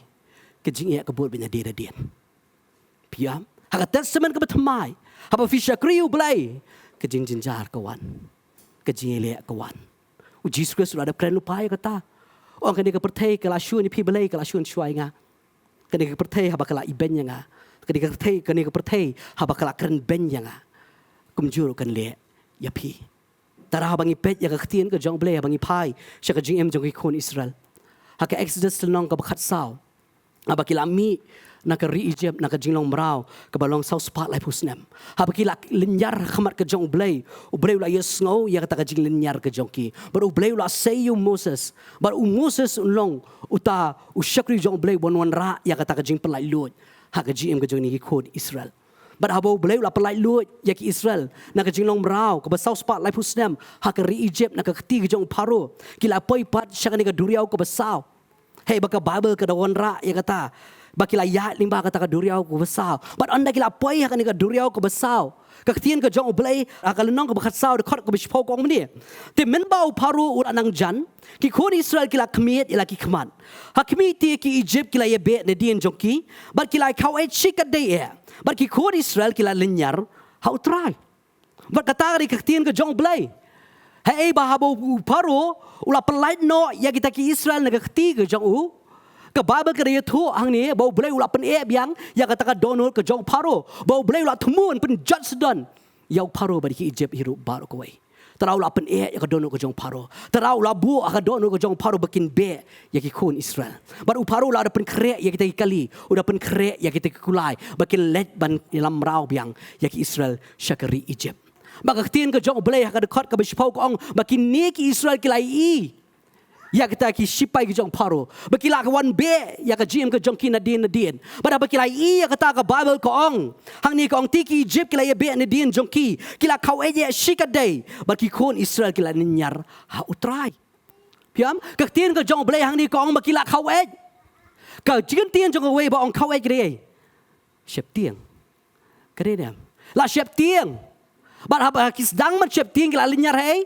ka jingeh ka bud beit nadien nadien. Phi ïam? Ha ka Testament kaba thymmai, haba phi shakri U Blei, ka jingjynjar ka wan, ka jingïaleh ka wan. U Jisu Khrist u la dep kren lypa ïa kata. Ong, kane ka pyrthei ka la shun ïa phi balei ka la shun shuwa ïa nga? Kane ka pyrthei haba ka la ibeiñ ïa nga, kane ka pyrthei, kane ka pyrthei haba ka la kren beiñ ïa nga, kumjuh ruh kan leh ïa phi. Tang haba ngi peit ïa ka ktien ka jong U Blei, haba ngi phai sha ka jingim jong ki khun Israel, ha ka Exodus lynnong kaba khatsaw, haba ki la mih na ka ri Egypt, na ka jinglong mraw kaba long saw spah laiphew snem, haba ki la lynñiar ha khmat ka jong U Blei, U Blei u la ïohsngew ïa kata ka jinglynñiar ka jong ki. Bad U Blei u la sei ïa u Moses, bad u Moses un long uta u shakri jong U Blei ban wanrah ïa kata ka jingpynlait luid ha ka jingim ka jong kine ki khun Israel. Bad haba U Blei u la pynlait luid ïa ki Israel na ka jinglong mraw kaba saw spah laiphew snem ha ka ri Egypt, na ka kti ka jong u Pharaoh, ki la poi pat sha kane ka duriaw kaba saw. Hei, ba ka Baibl ka da wanrah ïa kata ba ki la ïaid lyngba kata ka duriaw kaba saw. Bad ynda ki la poi ha kane ka duriaw kaba saw, ka ktien ka jong U Blei ha ka lynnong kaba khatsaw, dkhot kaba shiphew ka ong mynne: Te mynba u Pharaoh u la nang jan, ki khun Israel ki la khmied ïa la ki khmat. Ha khmih te ki Egypt ki la ïabeh nadien jong ki, bad ki la khaweit shikatdei eh, bad ki khun Israel ki la lynñiar ha U Trai. Bad kata ka dei ka ktien ka jong U Blei. Hei, ba haba u Pharaoh u la pynlait noh ïa kita ki Israel na ka kti ka jong u, ka Baibl ka da ïathuh hangne ba U Blei u la pyneh biang ïa kata ka dohnud ka jong u Pharaoh, ba U Blei u la thmu ban pynjot sdon ïa u Pharaoh bad ki Egypt hi ruh baroh kawei. Te u la pyneh ïa ka dohnud ka jong u Pharaoh. Te u la buh ha ka dohnud ka jong u Pharaoh ba kin beh ïa ki khun Israel. Bad u Pharaoh u la da pynkhreh ïa kita ki kali, u da pynkhreh ïa kita ki kulai, ba kin leit ban ïalam mraw biang ïa ki Israel sha ka ri Egypt. Bad ka ktien ka jong U Blei ha ka dkhot kaba shiphew ka ong ba kine ki Israel ki la ïohi ïa kita ki shipai ki jong u Pharaoh ba ki la ka wan beh ïa ka jingim ka jong ki nadien nadien. Bad haba ki la ïohi ïa kata, ka Baibl ka ong hangne, ka ong: Te ki Egypt ki la ïabeh nadien jong ki, ki la khaweit eh shikatdei, bad ki khun Israel ki la lynñiar ha U Trai. Phi ïam? Ka ktien ka jong U Blei hangne ka ong ba ki la khaweit. Ka jingkyntien jong kawei ba ong khaweit ka dei sheptieng. Ka dei ne em? La sheptieng. Bad haba ki sdang ban sheptieng, ki la lynñiar hei,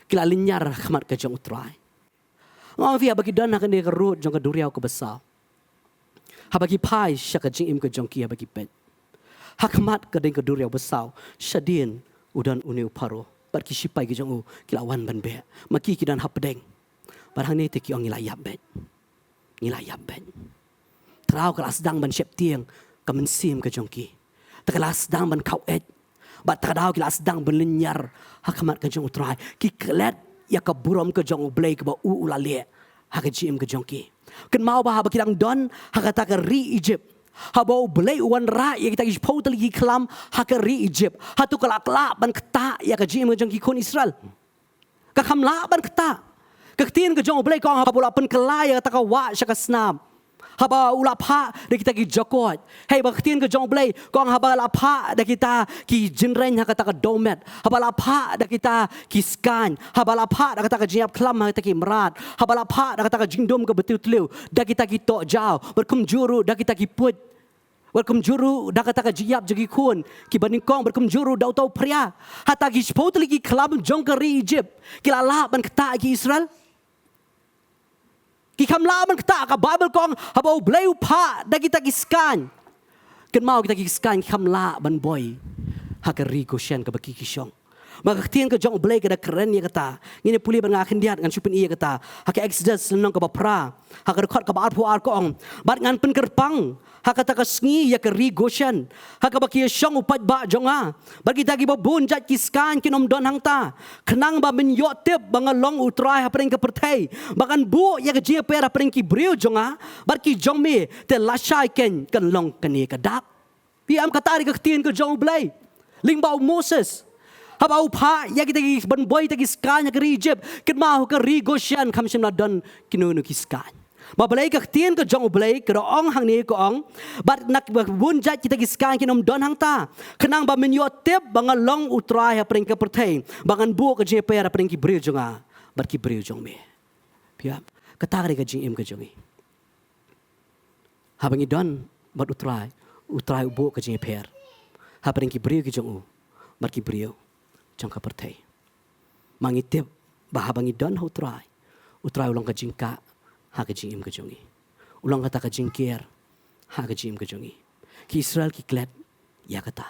ki la lynñiar ha khmat ka jong U Trai. Nga ong ïa phi, haba ki don ha kane ka rud jong ka duriaw kaba saw, haba ki phai sha ka jingim ka jong ki, haba ki peit ha khmat ka dei ka duriaw ba saw, shadien u don une u Pharaoh bad ki shipai ki jong u ki la wan ban beh. Ma ki, ki don hapdeng. Bad hangne te ki ong: Ngi la ïap beit. Ngi la ïap beit. Te ka la sdang ban sheptieng ka mynsiem ka jong ki. Te ka la sdang ban khaweit. Bad te ka daw ki la sdang ban lynñiar ha khmat ka jong U Trai. Ki klet ïa ka burom ka jong U Blei kaba u u la leh ha ka jingim ka jong ki. Kynmaw ba haba ki dang don ha kata ka ri Egypt, haba U Blei u wanrah ïa kita ki shiphew tylli ki khlam ha ka ri Egypt, hato ka la kylla ban ktah ïa ka jingim ka jong ki khun Israel? Kam lah ban ktah. Ka ktien ka jong U Blei ka ong, haba u la pynkylla ïa kata ka wah sha ka snam, haba u la phah da kita ki jakoit. Hei, ba ka ktien ka jong U Blei ka ong, haba la phah da kita ki jingrein ha kata ka dewmet, haba la phah da kita ki skaiñ, haba la phah da kata ka jingïap khlam ha kita ki mrad, haba la phah da kata ka jingdum kaba tiew tliw da kita ki tohjaw, bad kumjuh ruh da kita ki puit, bad kumjuh ruh da kata ka jingïap jong ki khun kiba nyngkong, bad kumjuh ruh da uta u phria. Hata ki shiphew tylli ki khlam jong ka ri Egypt, ki la lah ban ktah ïa ki Israel? Ki kam lah ban ktah. Ka Baibl ka ong, haba U Blei u phah da kita ki skaiñ, kynmaw, kita ki skaiñ ki kam lah ban boi ha ka ri Goshen kaba ki ki shong. Ma ka ktien ka jong U Blei ka da kren ïa kata. Ngin ïa pule bad nga khyndiat, ngan shu pyni ïa kata. Ha ka Exodus lynnong kaba phra, ha ka dkhot kaba arphew ar ka ong: Bad ngan pynkyrpang ha kata ka sngi ïa ka ri Goshen, ha kaba ki ïa shong u paidbah jong nga. Bad kita kiba bun jait ki skaiñ kin ym don hangta, khnang ba men ïoh tip ba nga long U Trai hapdeng ka pyrthei, ba ngan buh ïa ka jingïapher hapdeng ki briew jong nga bad ki jong me, te lashai keiñ kan long kane ka dak. Phi ïam? Kata ka dei ka ktien ka jong U Blei lyngba u Moses, haba u phah ïa kita ki ban boi kita ki skaiñ ha ka ri Egypt. Kynmaw, ha ka ri Goshen kam shym la don kino kino ki skaiñ. Balei? Ka ktien ka jong U Blei ka da ong hangne, ka ong: Bad na kiba bun jait kita ki skaiñ kin ym don hangta, khnang ba men ïoh tip ba nga long U Trai hapdeng ka pyrthei, ba ngan buh ka jingïapher hapdeng ki briew jong nga bad ki briew jong me. Phi ïam? Kata ka dei ka jingim ka jong ngi. Haba ngi don bad U Trai, U Trai u buh ka jingïapher hapdeng ki briew ki jong u bad ki briew jong ka pyrthei. Ma ngi tip ba haba ngi don ha U Trai, U Trai u long ka jingkah ha ka jingim ka jong ngi. U long kata ka jingker ha ka jingim ka jong ngi. Ki Israel ki klet ïa kata.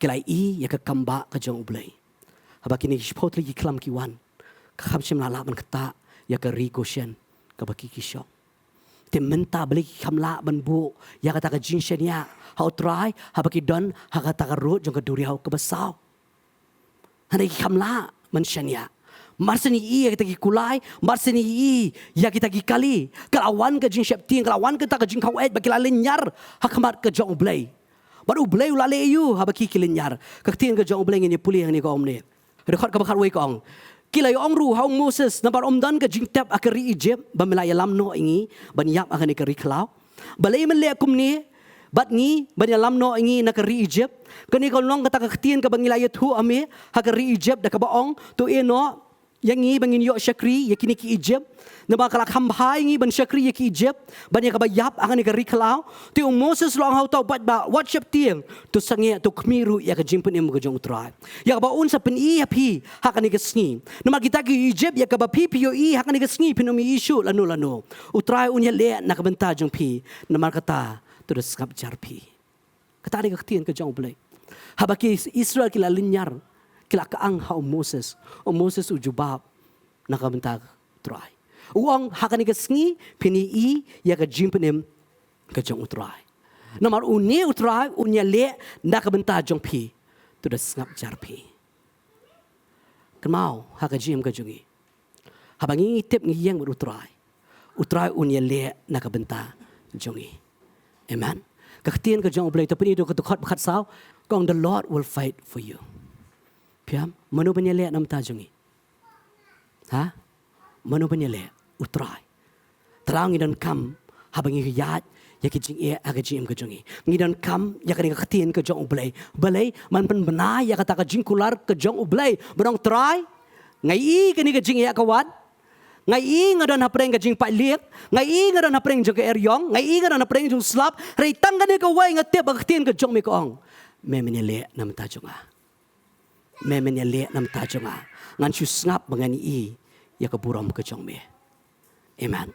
Ki la ïohi ïa ka kambah ka jong U Blei. Haba kine ki shiphew tylli ki khlam ki wan, ka kham shym la lah ban ktah ïa ka ri Goshen kaba ki ki shong. Te mynta balei ki kham lah ban buh ïa kata ka jingshaniah ha U Trai haba ki don ha kata ka rud jong ka duriaw kaba saw? Hynrei ki kham lah ban shaniah. Mar shen ïohi ïa kita ki kulai, mar shen ïohi ïa kita ki kali, ka la wan ka jingsheptieng, ka la wan kata ka jingkhaw-eit ba ki la lynñiar ha khmat ka jong U Blei. Bad U Blei u la leh aïu haba ki ki lynñiar? Ka ktien ka jong U Blei ngin ïa pule hangne ka ong kumne. Dkhot kaba khatwei ka ong, ki la ïa ong ruh ha u Moses, namar ym don ka jingtep ha ka ri Ijipt ba me la ïalam noh ïa ngi ban ïap ha kane ka ri khlaw. Balei men leh kumne bad ngi ban ïalam noh ïa ngi na ka ri Ijipt? Kane ka long kata ka ktien kaba ngi la ïathuh ha me ha ka ri Ijipt da kaba ong, to ïeh noh ïa ngi ba ngin ïoh shakri ïa kine ki Ijipt. Namar ka la kham bha ïa ngi ban shakri ïa ki Ijipt ban ïa kaba ïap ha kane ka ri khlaw. Te u Moses u la ong ha uta u paidbah, wat sheptieng, to sangeh, to khmih ruh ïa ka jingpynim ka jong U Trai, ïa kaba un sa pyni ha phi ha kane ka sngi. Namar kita ki Ijipt ïa kaba phi phi ïohi ha kane ka sngi phin ym ïohi shuh lano lano. U Trai un ïaleh na ka bynta jong phi. Namar kata to da sngap jar phi. Kata dei ka ktien ka jong U Blei. Haba ki Israel ki la lynñiar, ki la kyang ha u Moses, u Moses u jubab na ka bynta U Trai. U ong, ha kane ka sngi phin ïohi ïa ka jingpynim ka jong U Trai. Namar une U Trai un ïaleh na ka bynta jong phi. To da sngap jar phi. Kynmaw, ha ka jingim ka jong ngi, haba ngi tip ngi ïeng bad U Trai, U Trai un ïaleh na ka bynta jong ngi. Amen. Ka ktien ka jong U Blei, to pyni ruh ka dkhot ba khatsaw, ka ong, the Lord will fight for you. Phi ïam, mano ban ïaleh na ka bynta jong ngi? Ha? Mano ban ïaleh? U Trai. Trai, ngi donkam haba ngi ïaid ïa ki jingeh ha ka jingim ka jong ngi. Ngi donkam ïa kane ka ktien ka jong U Blei. Balei? Ban pynbna ïa kata ka jingkular ka jong U Blei. Ban ong, Trai, nga ïohi kane ka jingeh ka wan. Nga ïohi nga don hapdeng ka jingpait lieng. Nga ïohi nga don hapdeng jong ka eriong. Nga ïohi nga don hapdeng jong u slap. Hynrei tang kane kawei nga tip ba ka ktien ka jong me ka ong, me men ïaleh na ka bynta jong nga. Me men ïaleh na ka bynta jong nga. Ngan shu sngap ba ngan ïohi ïa ka burom ka jong me. Amen.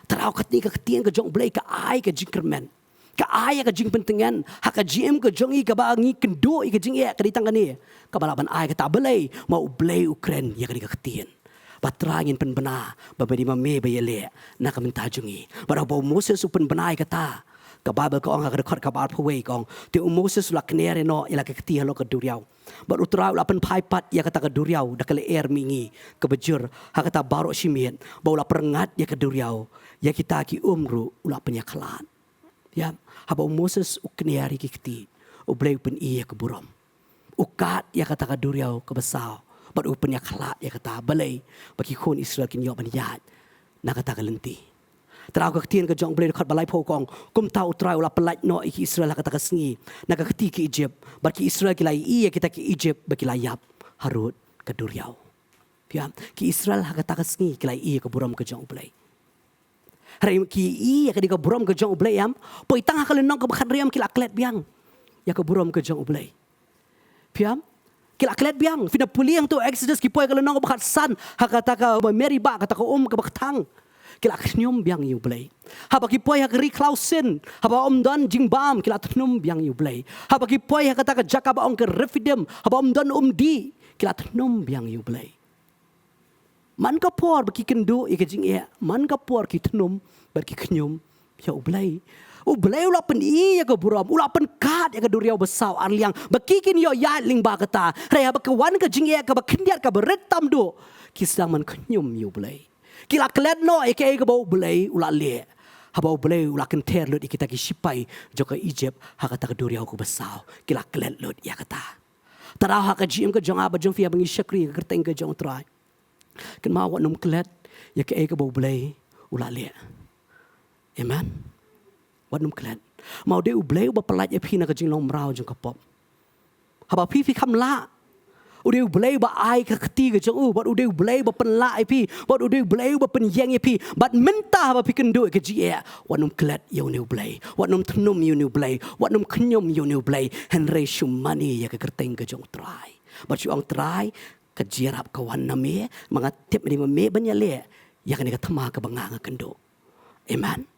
Trai, kane ka ktien ka jong U Blei ka ai ka jingkyrmen, ka ai ka jingpyntngen ha ka jingim ka jong ngi, kaba ngi kynduh ïa ka jingeh ka dei tang kane kaba lah ban ai kata. Balei? Ma U Blei u kren ïa kane ka ktien. Ba Trai, ngin pynbna ba me dei ma me ba ïaleh na ka bynta jong ngi. Bad haba u Moses u pynbna ïa kata, ka Baibl ka ong ha ka dkhot kaba arphew wei ka ong, te u Moses u la kner noh ïa la ka kti halor ka duriaw. Bad U Trai u la pynphai pat ïa kata ka duriaw da ka lyer mihngi kaba jur ha kata baroh shi miet, bad u la pyrngat ïa ka duriaw, ïa kita ki um ruh u la pynïakhlad. Ïa, haba u Moses u kner ïa ki kti, U Blei u pyni ïa ka burom. U kad ïa kata ka duriaw kaba saw bad u pynïakhlad ïa kata. Balei? Ba ki khun Israel kin ïoh ban ïaid na kata ka lynti. Trai, ka ktien ka jong U Blei, dkhot ba laiphew ka ong, kumta U Trai u la pyllait noh ïa ki Israel ha kata ka sngi na ka kti ki Ijipt, bad ki Israel ki la ïohi ïa kita ki Ijipt ba ki la ïap harud ka duriaw. Phi ïam, ki Israel ha kata ka sngi ki la ïohi ïa ka burom ka jong U Blei. Hynrei ki ïohi ïa kane ka burom ka jong U Blei, ïam, poi tang ha ka lynnong kaba khathynriew ki la klet biang ïa ka burom ka jong U Blei. Phi ïam, ki la klet biang. Phin ïa pule hangto Exodus, ki poi ha ka lynnong kaba khatsan, ha kata ka Meribah, kata ka um kaba kthang. Ki la khñium biang ïa U Blei. Haba ki poi ha ka ri khlaw Sin, haba ym don jingbam, ki la thnum biang ïa U Blei. Haba ki poi ha kata ka jaka ba ong ka Rephidim, haba ym don um dih, ki la thnum biang ïa U Blei. Man ka por ba ki kynduh ïa ka jingeh, man ka por ki thnum bad ki khñium ïa U Blei. U Blei u la pyni ïa ka burom, u la pynkad ïa ka duriaw ba saw ar liang ba ki kin ïoh ïaid lyngba kata. Hynrei haba ka wan ka jingeh kaba khyndiat, kaba rit tam duh, ki sdang ban khñium ïa U Blei. Ki la klet noh ïa kaei kaba U Blei u la leh. Haba U Blei u la kynther lut ïa kita ki shipai jong ka Ijipt ha kata ka duriaw kaba saw, ki la klet lut ïa kata. Trai, ha ka jingim ka jong nga bad jong phi, haba ngi shakri ha ka kyrteng ka jong U Trai, kynmaw, wat nym klet ïa kaei kaba U Blei u la leh. Amen. Wat nym klet. Ma u dei U Blei uba pyllait ïa phi na ka jinglong mraw jong ka pop. Haba phi phi kham lah U dei U Blei ba ai ka kti ka jong u, bad u dei U Blei ba pynlah ïa phi, bad u dei U Blei ba pynïeng ïa phi. Bad mynta haba phi kynduh ïa ka jingeh, wat nym klet ïa une U Blei, wat nym thnum ïa une U Blei, wat nym khñium ïa une U Blei. Hynrei shu mane ïa ka kyrteng ka jong U Trai. Bad shu ong, Trai, ka jingïarap ka wan na me, ma nga tip mynta ma me ban ïaleh ïa kane ka thma kaba nga nga kynduh. Amen.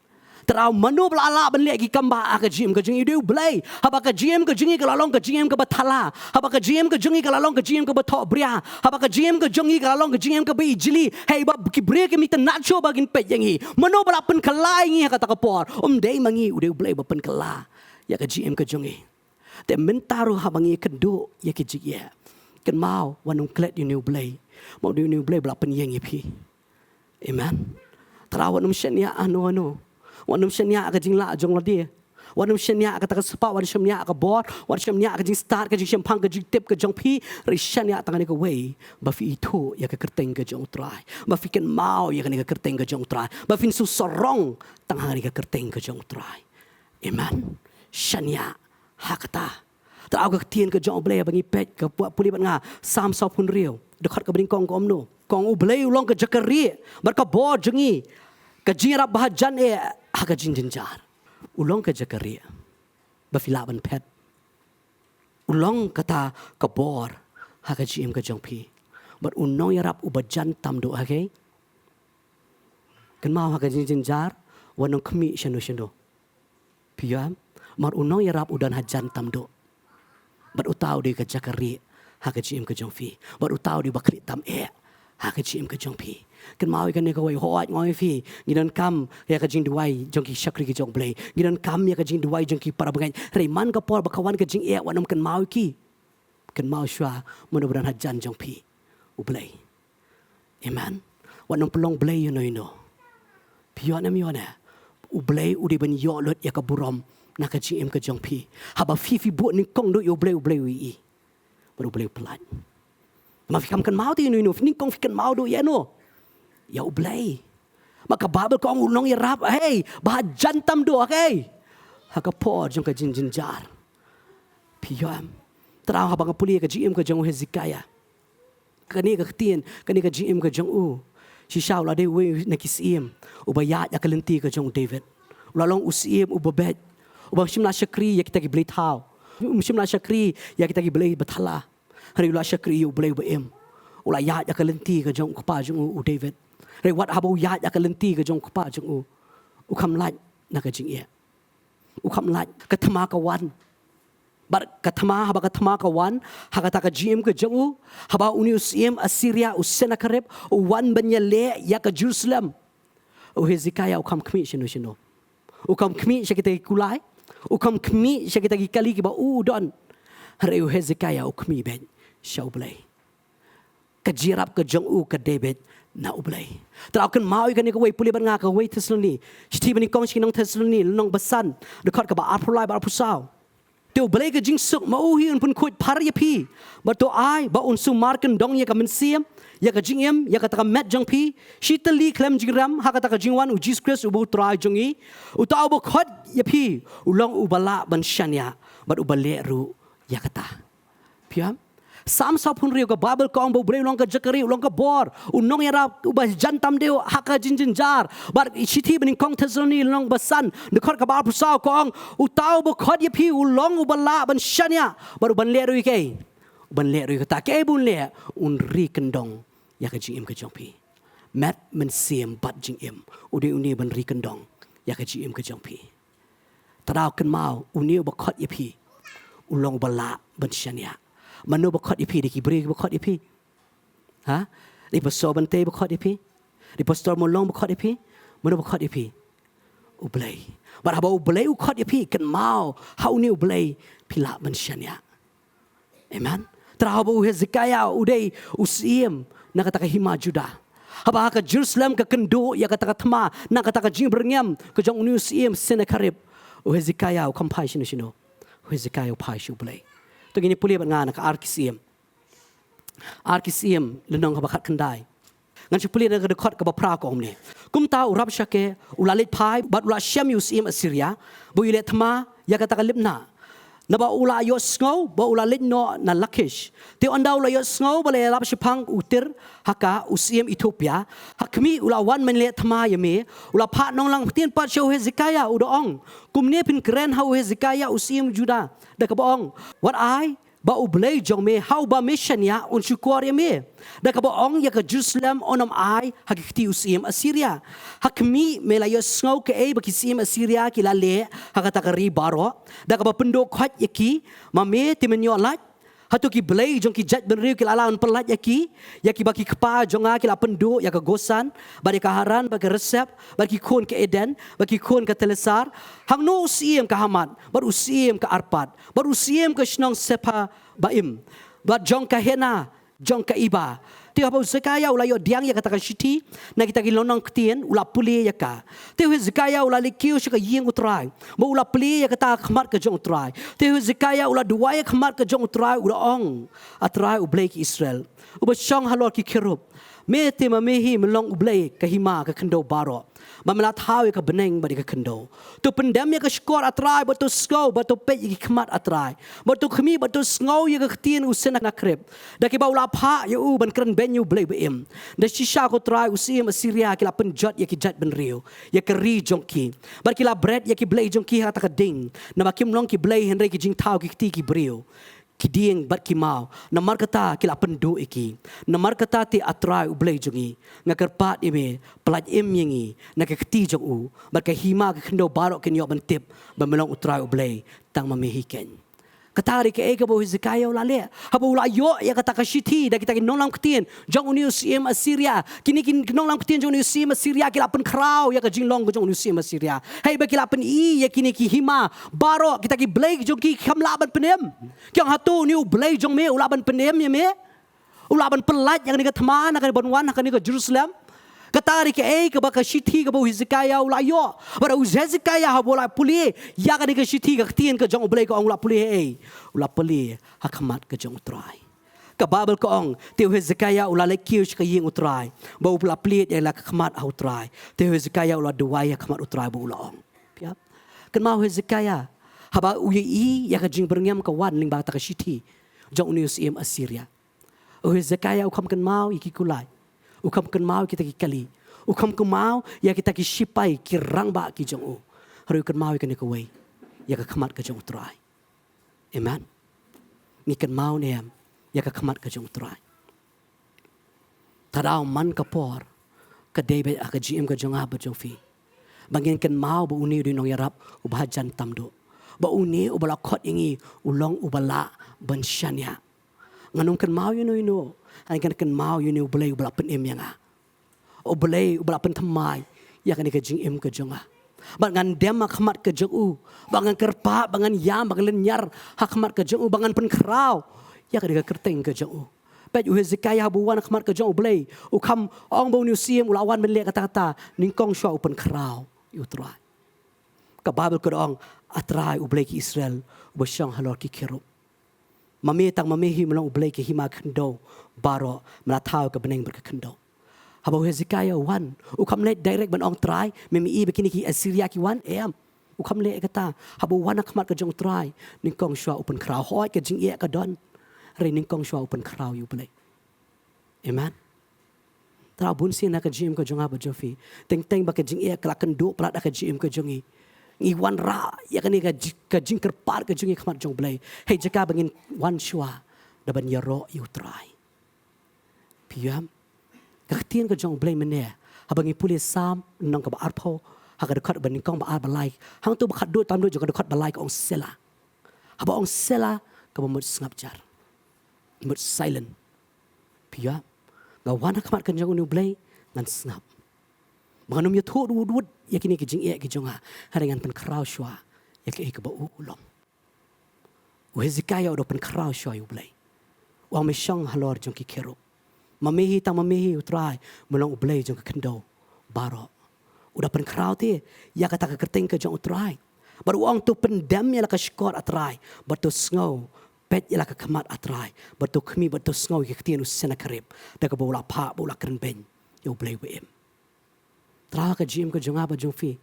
Trai, mano ba la lah ban leh ki kam ba ha ka jingim ka jong ngi? U dei U Blei. Haba ka jingim ka jong ngi ka la long ka jingim kaba thala, haba ka jingim ka jong ngi ka la long ka jingim kaba thohbria, haba ka jingim ka jong ngi ka la long ka jingim kaba ijli, hei ba ki briew kim itynnad shuh ba kin peit ïa ngi, mano ba la pynkylla ïa ngi ha kata ka por? Um dei ma ngi, u dei U Blei ba pynkylla ïa ka jingim ka jong ngi. Te mynta ruh haba ngi kynduh ïa ki jingeh, kynmaw, wat nym klet ïa une U Blei. Ma u dei une U Blei ba la pynïeng ïa phi. Amen. Trai, wat nym shaniah ano ano. Wat nym shaniah ka jinglah jong lade. Wat nym shaniah kata ka spah, wat nym shaniah ka bor, wat nym shaniah ka jingstad, ka jingshemphang, ka jingtip ka jong phi. Hynrei shaniah tang kane kawei, ba phi ithuh ïa ka kyrteng ka jong U Trai, ba phi kynmaw ïa kane ka kyrteng ka jong U Trai, ba phin shu sarong tang ha kane ka kyrteng ka jong U Trai. Amen. Shaniah ha kata. Trai, ka ktien ka jong U Blei ba ngi peit, ka pule bad nga Salm sawphew hynriew, dkhot kaba nyngkong, ka ong kumno? Ka ong, U Blei u long ka jaka rieh bad ka bor jong ngi, ka jingïarap ba hajan eh ha ka jingjynjar. U long ka jaka rieh ba phi lah ban phet. U long kata ka bor ha ka jingim ka jong phi. Bad u nongïarap uba jan tam duh, okay? Kynmaw, ha ka jingjynjar wat nym khmih shano shano. Phi ïoh em? Namar u nongïarap u don hajan tam duh. Bad uta u dei ka jaka rieh ha ka jingim ka jong phi. Bad uta u dei ba khlieh tam eh ha ka jingim ka jong phi. Kynmaw ïa kane kawei, hooid, nga ong ïa phi, ngi donkam ïa ka jingduwai jong ki shakri ki jong U Blei, ngi donkam ïa ka jingduwai jong ki para bangeit. Hynrei man ka por ba ka wan ka jingeh, wat nym kynmaw ïa ki. Kynmaw shuwa mano ba don hajan jong phi, U Blei. Amen. Wat nym pynlong blei ïano ïano. Phi ïoh ne em ïoh ne? U Blei u dei ban ïoh lut ïa ka burom na ka jingim ka jong phi. Haba phi, phi buh nyngkong duh ïa U Blei, U Blei u ïohi. Bad U Blei u pyllait. Ma phi kam kynmaw te ïano ïano, phi nyngkong phi kynmaw duh ïano? Ïa U Blei. Ma ka Baibl ka ong u nongïarap, hei, ba hajan tam duh, hei, ha ka por jong ka jingjynjar. Phi ïoh em? Trai, haba nga pule ïa ka jingim ka jong u Hezekiah, kane ka ktien, kane ka jingim ka jong u, shisha u la dei uwei na ki syiem uba ïaid ïa ka lynti ka jong u David. U la long u syiem uba beit, uba shym la shakri ïa kita ki blei thaw, um shym la shakri ïa kita ki blei ba thala. Hynrei u la shakri ïa U Blei uba im. U la ïaid ïa ka lynti ka jong u kpa jong u, u David. Hynrei wat haba u ïaid ïa ka lynti ka jong u kpa jong u, u kham lait na ka jingeh. U kham lait. Ka thma ka wan. Bad ka thma, haba ka thma ka wan ha kata ka jingim ka jong u, haba une u syiem Assyria, u Sennacherib, u wan ban ïaleh ïa ka Jerusalem, u Hezekiah u kham khmih shano shano. U kham khmih sha kita ki kulai. U kham khmih sha kita ki kali kiba u don. Hynrei u Hezekiah u khmih beit sha U Blei. Ka jingïarap ka jong u ka dei beit na U Blei. Trai, kynmaw ïa kane kawei, pule bad nga kawei Thessaloni. Shithi banyngkong sha ki nong Thessaloni, lynnong ba san, dkhot kaba arphew lai bad arphew saw. Te U Blei ka jingsuk ma u hi un pynkhuid phar ïa phi. Bad to ai ba un sumar kyndong ïa ka mynsiem, ïa ka jingim, ïa kata ka met jong phi, shi tylli khlem jingrem, ha kata ka jingwan u Jisu Khrist uba U Trai jong ngi. Uta uba khot ïa phi u long uba lah ban shaniah, bad uba leh ruh ïa kata. Phi ïoh em? Salm sawphew hynriew, ka Baibl ka ong ba U Blei u long ka jaka rieh, u long ka bor, u nongïarap uba jan tam duh ha ka jingjynjar. Bad shithi banyngkong Thessaloni lynnong ba san, dkhot kaba arphew saw ka ong, uta uba khot ïa phi u long uba lah ban shaniah, bad uban leh ruh ïa kaei? Uban leh ruh ïa kata. Kaei ban leh? Un ri kyndong ïa ka jingim ka jong phi. Met, mynsiem bad jingim. U dei une ban ri kyndong ïa ka jingim ka jong phi. Trai, kynmaw, une uba khot ïa phi u long uba lah ban shaniah. Mano ba khot ïa phi? Dei ki briew kiba khot ïa phi? Ha? Dei Pastor Bantei ba khot ïa phi? Dei Pastor Mawlong ba khot ïa phi? Mano ba khot ïa phi? U Blei. Bad haba U Blei u khot ïa phi, kynmaw, ha une U Blei phi lah ban shaniah. Amen. Trai, haba u Hezekiah u dei u syiem na kata ka hima Judah, haba ha ka Jerusalem ka kynduh ïa kata ka thma na kata ka jingbyrngem ka jong une u syiem Sennacherib, u Hezekiah u kham phai shano shano. U Hezekiah u phai sha U Blei. To ngin ïa pule bad nga na ka Ar Ki Syiem. Ar Ki Syiem lynnong kaba khatkhyndai. Ngan shu pule na ka dkhot kaba phra, ka ong kumne. Kumta u Rabshake u la leit phai bad u la shem ïa u syiem Assyria ba u ïaleh thma ïa kata ka Libnah. Naba u la ïohsngew ba u la leit noh na Lakish. Te ynda u la ïohsngew ba la ïalap shaphang u Tir-haka, u syiem Ethiopia, ha khmih, u la wan mynleh thma ïa me, u la phah nonglang ktien pat sha u Hezekiah, u da ong: Kumne phin kren ha u Hezekiah u syiem Judah, da kaba ong: Wat ai ba U Blei jong me ha uba me shaniah un shukor ïa me, da kaba ong ïa ka Jerusalem un ym ai ha ki kti u syiem Assyria. Ha khmih, me la ïohsngew kaei ba ki syiem Assyria ki la leh ha kata ka ri baroh, da kaba pynduh khoit ïa ki. Ma me te men ïoh lait? Hato ki blei jong ki jaitbynriew ki la lah ban pyllait ïa ki, ïa kiba ki kpa jong nga ki la pynduh ïa ka Goshen, bad ïa ka Haran, bad ka Reseph, bad ki khun ka Eden, bad ki khun ka Telasar? Hangno u syiem ka Hamath, bad u syiem ka Arpad, bad u syiem ka shnong Sepharvaim, bad jong ka Hena, jong ka Iva? Te haba u Hezekiah u la ïoh pdiang ïa kata ka shithi na kita ki lynnong ktien, u la pule ïa ka. Te u Hezekiah u la leit kiew sha ka ïing U Trai, bad u la plie ïa kata ha khmat ka jong U Trai. Te u Hezekiah u la duwai ha khmat ka jong U Trai, u da ong: A Trai, U Blei ki Israel, uba shong halor ki kherub, me te ma me hi me long U Blei ka hima ka khyndew baroh, ba me la thaw ïa ka bneng bad ïa ka khyndew. To pyndem ïa ka shkor, A Trai, bad to sngew, bad to peit ïa ki khmat, A Trai, bad to khmih, bad to sngew ïa ka ktien u Sennakherib, da kiba u la phah ïa u ban kren beiñ ïa U Blei ba im. Da shisha, ko Trai, u syiem Assyria ki la pynjot ïa ki jaitbynriew, ïa ka ri jong ki, bad ki la bret ïa ki blei jong ki ha kata ka ding, naba kim long ki blei hynrei ki jingthaw ki kti ki briew, ki dieng bad ki maw. Namar kata ki la pynduh ïa ki. Namar kata te, A Trai U Blei jong ngi, nga kyrpad ïa me, pyllait im ïa ngi na ka kti jong u, bad ka hima ka khyndew baroh kin ïoh ban tip ba me long U Trai U Blei, tang ma me hi keiñ. Kata ka dei kaei kaba u Hezekiah u la leh. Haba u la ïoh ïa kata ka shithi da kita ki nonglam ktien jong une u syiem Assyria, kine ki nonglam ktien jong une u syiem Assyria ki la pynkhraw ïa ka jinglong ka jong une u syiem Assyria. Hei ba ki la pyni ïa kine ki hima baroh, kita ki blei jong ki, ki kham lah ban pynim. Ki ong, hato une U Blei jong me u lah ban pynim ïa me? U lah ban pyllait ïa kane ka thma na kane ban wan ha kane ka Jerusalem? Kata ka dei kaei kaba ka shithi kaba u Hezekiah u la ïoh. Bad u Hezekiah haba u la pule ïa kane ka shithi, ka ktien ka jong U Blei ka ong u la pule, hei, u la pule ha khmat ka jong U Trai. Ka Baibl ka ong, te u Hezekiah u la leit kiew sha ka ïing U Trai, bad u la plie ïa la ka khmat ha U Trai. Te u Hezekiah u la duwai ha khmat U Trai bad u la ong. Phi ïa kynmaw u Hezekiah, haba u ïohi ïa ka jingbyrngem ka wan lyngba kata ka shithi jong une u syiem Assyria. U Hezekiah u kham kynmaw ïa ki kulai. U kham kynmaw kita ki kali. U kham kynmaw ïa kita ki shipai ki rangbah ki jong u. Hynrei u kynmaw ïa kane kawei, ïa ka khmat ka jong U Trai. Amen. Ngi kynmaw ne em ïa ka khmat ka jong U Trai? Te lada man ka por, ka dei beit ha ka jingim ka jong nga bad jong phi, ba ngin kynmaw ba une u dei u nongïarap uba hajan tam duh. Ba une uba la khot ïa ngi u long uba lah ban shaniah. Ngan ym kynmaw ïano ïano, hynrei ngan kynmaw ïa une U Blei uba la pynim ïa nga. U Blei uba la pynthymmai ïa kane ka jingim ka jong nga. Bad ngan dem ha khmat ka jong u, ba ngan kyrpad, ba ngan ïam, ba ngan lynñiar ha khmat ka jong u, ba ngan pynkhraw ïa kane ka kyrteng ka jong u. Peit u Hezekiah haba u wan ha khmat ka jong U Blei, u kham ong ba une u syiem u la wan ban leh kata kata, nyngkong shuwa u pynkhraw ïa U Trai. Ka Baibl ka da ong, A Trai U Blei ki Israel, uba shong halor ki kherub, ma me, tang ma me hi me long U Blei ka hima ka khyndew baroh, me la thaw ka bneng bad ka khyndew. Haba u Hezekiah u wan, u kham leit direct ban ong, Trai, me, me i ba kine ki Assyria ki wan? Em. U kham leh kata. Haba u wan ha khmat ka jong U Trai, nyngkong shuwa u pynkhraw. Hooid, ka jingeh ka don, hynrei nyngkong shuwa u pynkhraw ïa U Blei. Amen. Te bun sien ha ka jingim ka jong nga bad jong phi, teng teng ba ka jingeh ka la kynduh palat ha ka jingim ka jong ngi, ngi wanrah ïa kane ka ji-, ka jingkyrpad ka jong ngi ha khmat jong U Blei, ha ka jaka ba ngin wan shuwa da ban ïaroh ïa U Trai. Phi ïohi em? Ka ktien ka jong U Blei mynne, haba ngi pule Salm lynnong kaba arphew, ha ka dkhot ba nyngkong, ba ar, ba lai, hangto ba khatduh tam duh jong ka dkhot ba lai ka ong Selah. Haba ong Selah, kaba mut sngap jar. Mut silent. Phi ïohi em? Nga wan ha khmat ka jong une U Blei, ngan sngap. Ba ngan ym ïathuh wut wut ïa kine ki jingeh ki jong nga, hynrei ngan pynkhraw shuwa ïa kaei kaba u u long. U Hezekiah u da pynkhraw shuwa ïa U Blei. U ong, me shong halor jong ki kherub. Ma me hi, tang ma me hi U Trai, me long U Blei jong ka khyndew baroh. U da pynkhraw te ïa kata ka kyrteng ka jong U Trai. Bad u ong, to pyndem ïa la ka shkor, A Trai, bad to sngew, peit ïa la ka khmat, A Trai, bad to khmih, bad to sngew ïa ka ktien u Sennakherib, da kaba u la phah bad u la kren beiñ ïa U Blei uba im. Te ha ka jingim ka jong nga bad jong phi,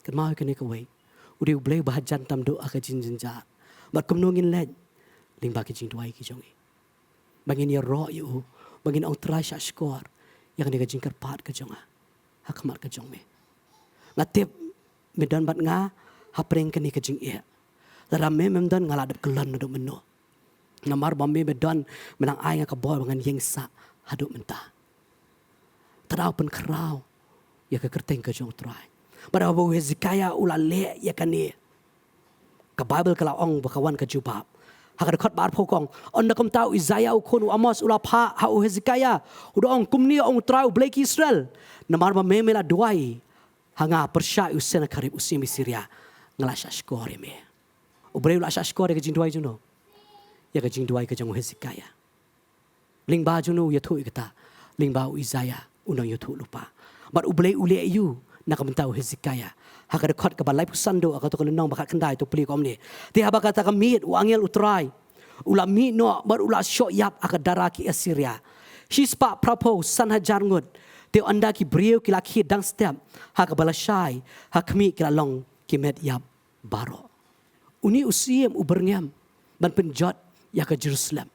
kynmaw ïa kane kawei, u dei U Blei uba hajan tam duh ha ka jingjynjar. Bad kumno ngin leit lyngba ki jingduwai ki jong ngi? Ba ngin ïaroh ïa u, ba ngin ong, Trai, shahshkor ïa kane ka jingkyrpad ka jong nga ha khmat ka jong me. Nga tip me don bad nga hapdeng kane ka jingeh. Lada me mem don, nga la dep kyllon naduh mynno. Namar ba me, me don, me nang ai nga ka bor ba ngan ïeng sah haduh mynta. Te da u pynkhraw ïa ka kyrteng ka jong u Trai. Bad haba u Hezekiah u la leh ïa kane, ka Baibl ka la ong ba ka wan ka jubab. Ha ka dkhot ba arphew ka ong, ynda kumta u Isaiah u khun u Amos u la phah ha u Hezekiah, u da ong, kumne ong u Trai u Blei ki Israel, namar ba me, me la duwai ha nga pyrshah ïa u Sennakherib u syiem Assyria, nga la shahshkor ïa me. U Blei u la shahshkor ïa ka jingduwai jong no? Ïa ka jingduwai ka jong u Hezekiah. Lyngba jong no u ïathuh ïa kata? Lyngba u Isaiah u nongïathuhlypa. Bad u Blei u leh ïa u na ka bynta u Hezekiah. Ha ka dkhot kaba laiphew san, ha kato ka lynnong ba khatkhyndai, to plie kumne. Te haba kata ka miet u angel u Trai u la mih noh bad u la shoh ïap ha ka dara ki Assyria, shispah phraphew san hajar ngut. Te ynda ki briew ki la khie dang step ha kaba lashai, ha khmih ki la long ki met ïap baroh. Une u syiem u byrngem ban pynjot ïa ka Jerusalem.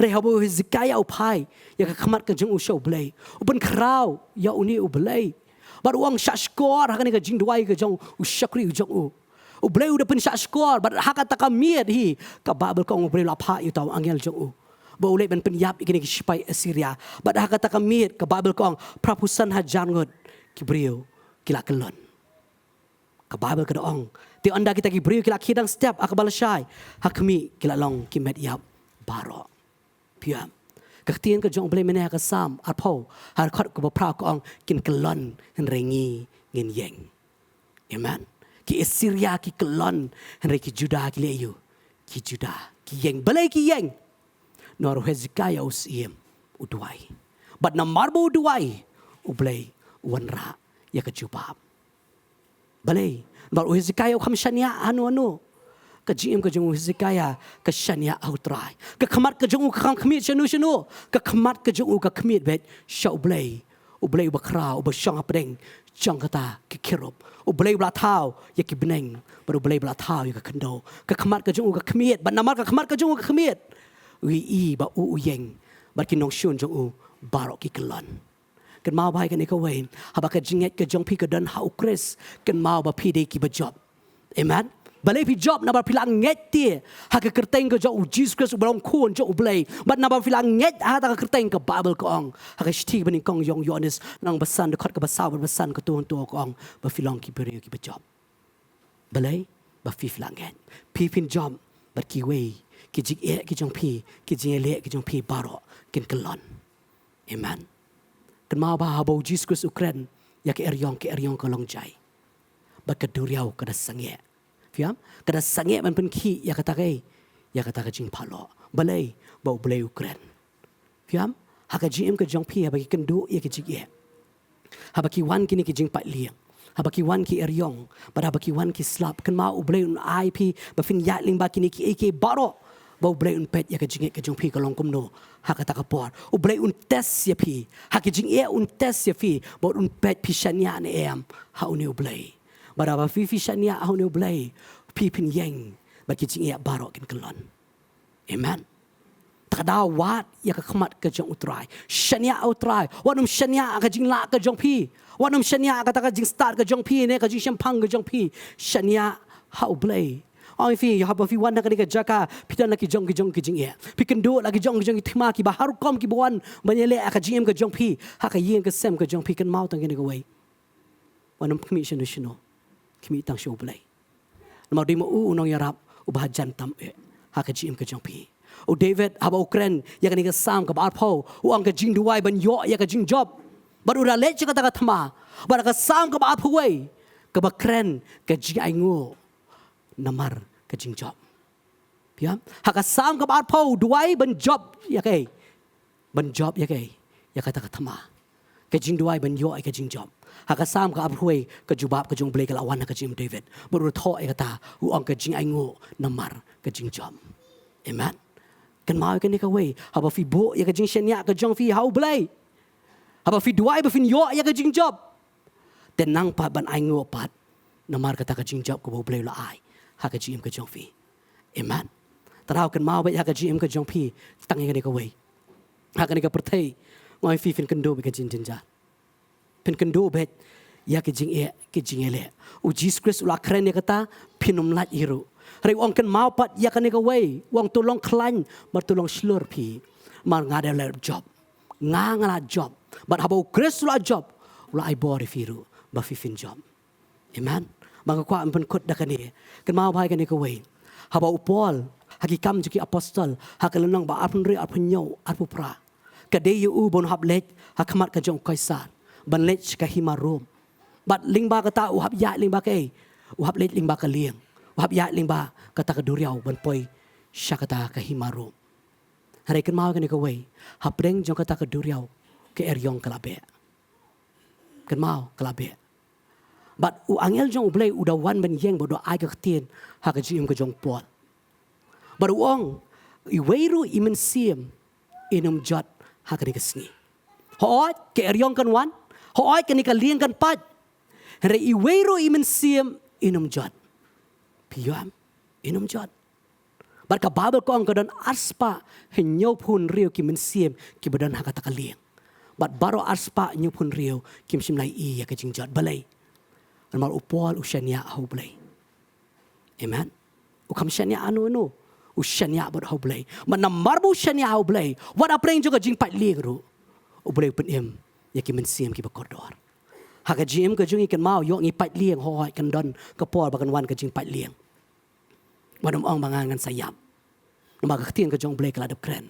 Hynrei haba u Hezekiah u phai ïa ka khmat ka jong u sha u Blei, u pynkhraw ïa une u Blei. Bad u ong shahshkor ha kane ka jingduwai ka jong u shakri u jong u. U Blei u da pynshahshkor, bad ha kata ka miet hi, ka Baibl ka ong u Blei u la phah ïa uta u angel jong u ba u leit ban pynïap ïa kine ki shipai Assyria. Bad ha kata ka miet, ka Baibl ka ong, phraphew san hajar ngut ki briew ki la kyllon. Ka Baibl ka da ong, te ynda kita ki briew ki la khie dang step ha kaba lashai, ha khmih ki la long ki met ïap baroh. Phi ïohi? Ka ktien ka jong u Blei mynne ha ka Salm arphew, ha ka dkhot kaba phra ka ong, kin kyllon hynrei ngi ngin ïeng. Amen. Ki Assyria ki kyllon hynrei ki Judah ki leh aïu? Ki Judah ki ïeng. Balei ki ïeng? Namar u Hezekiah u syiem u duwai. Bad namar ba u duwai, u Blei u wanrah ïa ka jubab. Balei? Namar u Hezekiah u kham shaniah hano hano. Ka jingim ka jong u Hezekiah ka shaniah ha u Trai. Ka khmat ka jong u ka kham khmied shano shano. Ka khmat ka jong u ka khmied beit sha u Blei. U Blei uba khraw, uba shong hapdeng jong kata ki kherub. U Blei uba la thaw ïa ki bneng bad u Blei uba la thaw ïa ka khyndew. Ka khmat ka jong u ka khmied, bad namar ka khmat ka jong u ka khmied, u ïohi ba u u ïeng bad ki nongshun jong u baroh ki kyllon. Kynmaw bha ïa kane kawei, haba ka jingngeit ka jong phi ka don ha u Khrist, kynmaw ba phi dei kiba jop. Amen. Balei phi jop? Namar phi la ngeit te ha ka kyrteng ka jong u Jisu Khrist uba long khun jong u Blei. Bad namar phi la ngeit ha kata ka kyrteng, ka Baibl ka ong ha ka shithi banyngkong jong u Ïoannis, lynnong ba san, dkhot kaba saw bad ba san, kata hangto ka ong ba phi long ki briew kiba jop. Balei? Ba phi, phi la ngeit. Phi phin jop bad kiwei, ki jingeh ki jong phi, ki jingïaleh ki jong phi baroh kin kyllon. Amen. Kynmaw bha haba u Jisu Khrist u kren ïa ka eriong, ka eriong ka long jai, bad ka duriaw ka da sangeh. Phi ïohi? Ka da sangeh ban pynkhih ïa kata ka, ïa kata ka jingphalok. Balei? Ba u Blei u kren. Phi ïohi? Ha ka jingim ka jong phi, haba ki kynduh ïa ki jingeh, haba ki wan kine ki jingpait lieng, haba ki wan ki eriong, bad haba ki wan ki slap, kynmaw u Blei un ai phi ba phin ïaid lyngba kine kiei kiei baroh. Ba u Blei un peit ïa ka jingngeit ka jong phi ka long kumno ha kata ka por. U Blei un test ïa phi ha ki jingeh, un test ïa phi bad un peit phi shaniah ne em ha une u Blei. Bad haba phi, phi shaniah ha une u Blei, phi phin ïeng bad ki jingeh baroh kin kyllon. Amen. Te ka daw, wad ïa ka khmat ka jong u Trai. Shaniah ha u Trai. Wat nym shaniah ha ka jinglah ka jong phi. Wat nym shaniah ha kata ka jingstad ka jong phi ne ka jingshemphang ka jong phi. Shaniah ha u Blei. Ong ïa phi, haba phi wan ha kane ka jaka, phi don la ki jong ki jong ki jingeh. Phi kynduh la ki jong ki jong ki thma kiba har rukom kiba wan ban ïaleh ha ka jingim ka jong phi, ha ka ïing ka sem ka jong phi. Kynmaw tang kane kawei. Wat nym khmih shano shano. Khmih tang sha u Blei. Namar dei ma u u nongïarap uba hajan tam eh ha ka jingim ka jong phi. U David haba u kren ïa kane ka Salm kaba arphew, u ong ka jingduwai ban ïoh ïa ka jingjop. Bad u da leit sha kata ka thma. Bad ka Salm kaba arphew wei, kaba kren ka jingainguh namar ka jingjop. Phi ïohi? Ha ka Salm kaba arphew, u duwai ban jop ïa kaei? Ban jop ïa kaei? Ïa kata ka thma. Ka jingduwai ban ïoh ïa ka jingjop. Ha ka Salm ka arphew wei, ka jubab ka jong u Blei ka la wan ha ka jingim u David. Bad u thoh ïa kata, u ong ka jingainguh namar ka jingjop. Amen. Kynmaw ïa kane kawei, haba phi buh ïa ka jingshaniah ka jong phi ha u Blei, haba phi duwai ba phin ïoh ïa ka jingjop, te nang pat ban ainguh pat namar kata ka jingjop kaba u Blei u la ai ha ka jingim ka jong phi. Amen. Tang kynmaw beit ha ka jingim ka jong phi, tang ïa kane kawei. Ha kane ka pyrthei, nga ong ïa phi phin kynduh beit ka jingjynjar. Phin kynduh beit ïa ka jingeh, ka jingeh leh. U Jisu Khrist u la kren ïa kata, phin ym lait hi ruh. Hynrei u ong kynmaw pat ïa kane kawei, u ong to long khlaiñ, bad to long shlur phi. Namar nga dei u lait jop. Nga nga la jop. Bad haba u Khrist u la jop, u la ai bor ïa phi ruh, ba phi phin jop. Amen. Ba nga kwah ban pynkut da kane. Kynmaw bha ïa kane kawei. Haba u Paul, ha ki Kam jong ki Apostol, ha ka lynnong ba arphew hynriew, arphew hynñiew, arphew phra. Ka dei ïa u ban hap leit, ha khmat ka jong u Kaisar. Ban leit sha ka hima Rom. Bad lyngba kata u hap ïaid lyngba kaei. U hap leit lyngba ka lieng. U hap ïaid lyngba kata ka duriaw ban poi sha kata ka hima Rom. Hynrei kynmaw ïa kane kawei. Hapdeng jong kata ka duriaw. Ka eriong ka la beh. Kynmaw, ka la beh. Bad u angel jong u Blei u da wan ban ïeng bad u da ai ka ktien ha ka jingim ka jong u Paul. Bad u ong, iwei ruh i mynsiem in ym jot ha kane ka sngi. Hooid, ka eriong kan wan, hooid kane ka lieng kan pait. Hynrei iwei ruh i mynsiem in ym jot. Phi ïohi em? In ym jot. Bad ka Baibl ka ong ka don arspah hynñiewphew hynriew ki mynsiem kiba don ha kata ka lieng. Bad baroh arspah hynñiewphew hynriew kim shym la ïohi ïa ka jingjot. Balei? Namar u Paul u shaniah ha u Blei. Amen. U kham shaniah hano hano. U shaniah bad ha u Blei. Bad namar ba u shaniah ha u Blei, wat hapdeng jong ka jingpait lieng ruh, u Blei u pynim ïa ki mynsiem kiba kordor. Ha ka jingim ka jong ngi kynmaw, ïoh ngi pait lieng, hooid kan don ka por ba kan wan ka jingpait lieng. Wat nym ong ba ngan, ngan sa ïap. Namar ka ktien ka jong u Blei ka la dep kren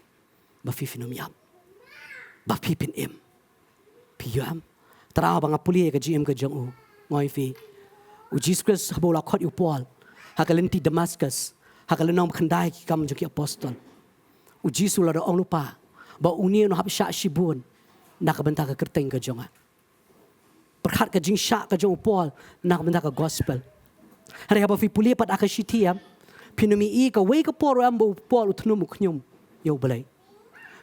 ba phi phin ym ïap. Ba phi phin im. Phi ïohi em? Tang ba nga pule ïa ka jingim ka jong u. Nga ong ïa phi. U Jisu Khrist haba u la khot ïa u Paul ha ka lynti Damascus, ha ka lynnong ba khyndai ki Kam jong ki Apostol. U Jisu u la da ong lypa ba une un hap shah shibun na ka bynta ka kyrteng ka jong nga. Pyrkhat ka jingshah ka jong u Paul na ka bynta ka gospel. Hynrei haba phi pule pat ha ka shithi em, phin ym ïohi kawei ka por em ba u Paul u thnum u khñium ïa u Blei.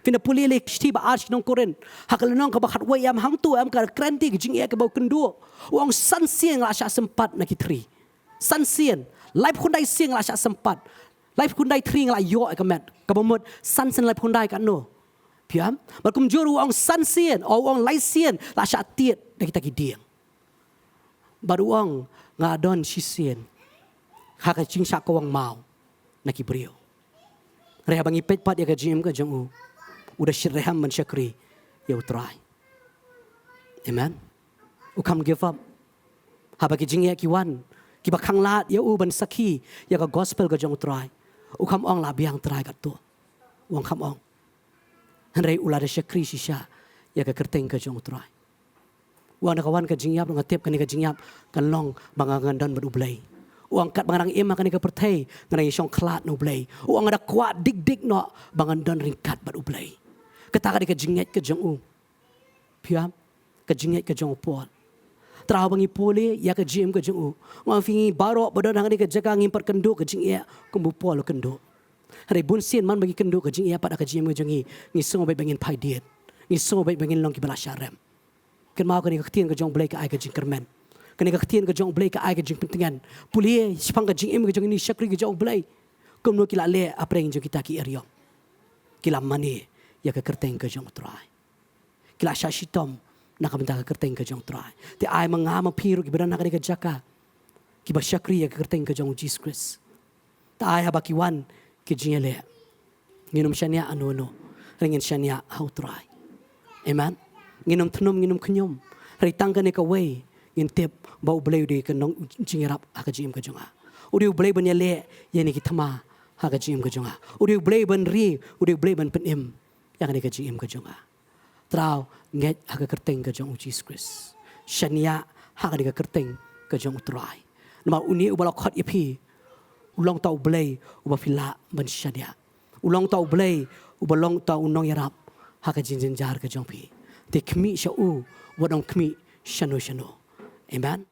Phin da pule lei shithi ba ar sha ki nong Korinth, ha ka lynnong kaba khatwei em, hangto em ka kren ïa ka jingeh kaba u kynduh. U ong san sien nga la shah sympat na ki thri. San sien, laiphew khyndai sien nga la shah sympat. Laiphew khyndai thri nga la ïoh ïa ka met. Kaba mut san sien laiphew khyndai katno? Phi ïohi em? Bad kumjuh u ong san sien, o u ong lai sien la shah tied da kita ki dieng. Bad u ong nga don shisien ha ka jingshah kawang maw na ki briew. Hynrei haba ngi peit pat ïa ka jingim ka jong u, u da shitrhem ban shakri ïa u Trai. Amen. U kham give up. Haba ki jingeh ki wan, kiba khanglad ïa u ban sakhi ïa ka gospel ka jong u Trai, u kham ong la biang Trai katto. U ong kham ong. Hynrei u la da shakri shisha ïa ka kyrteng ka jong u Trai. U ong da ka wan ka jingïap, nga tip kane ka jingïap kan long ba nga ngan don bad u Blei. U ong katba nga dang im ha kane ka pyrthei nga dang ïashong khlad na u Blei. U ong nga da kwah dik dik noh ba ngan don ryngkat bad u Blei. Kata ka dei ka jingngeit ka jong u. Phi ïohi em? Ka jingngeit ka jong u Paul. Tang ba ngi pule ïa ka jingim ka jong u, nga ong ïa phi, ngi baroh ba don ha kane ka jaka ngim pat kynduh ka jingeh kumba u Paul u kynduh. Hynrei bun sien man ba ngi kynduh ka jingeh pat ha ka jingim ka jong ngi, ngi sngew beit ba ngin phai diet. Ngi sngew beit ba ngin long kiba la shah rem. Kynmaw kane ka ktien ka jong u Blei ka ai ka jingkyrmen. Kane ka ktien ka jong u Blei ka ai ka jingpyntngen. Pule shaphang ka jingim ka jong ngi, shakri ka jong u Blei. Kumno ki la leh hapdeng jong kita ki eriong. Ki la mane ïa ka kyrteng ka jong u Trai. Ki la shah shitom na ka bynta ka kyrteng ka jong u Trai. Te ai ma nga ma phi ruh kiba don ha kane ka jaka, kiba shakri ïa ka kyrteng ka jong u Jisu Khrist. Te ai haba ki wan ki jingeh leh, ngin ym shaniah hano hano, hynrei ngin shaniah ha u Trai. Amen. Ngin ym thnum, ngin ym khñium. Hynrei tang kane kawei ngin tip ba u Blei u dei ka nongjingïarap ha ka jingim ka jong nga. U dei u Blei ban ïaleh ïa kine ki thma ha ka jingim ka jong nga. U dei u Blei ban ri, u dei u Blei ban pynim ïa kane ka jingim ka jong nga. Trai, ngeit ha ka kyrteng ka jong u Jisu Khrist. Shaniah ha kane ka kyrteng ka jong u Trai. Namar une uba la khot ïa phi u long uta u Blei uba phi lah ban shaniah. U long uta u Blei uba long uta u nongïarap ha ka jingjynjar ka jong phi. Te khmih sha u, wat nym khmih shano shano. Amen.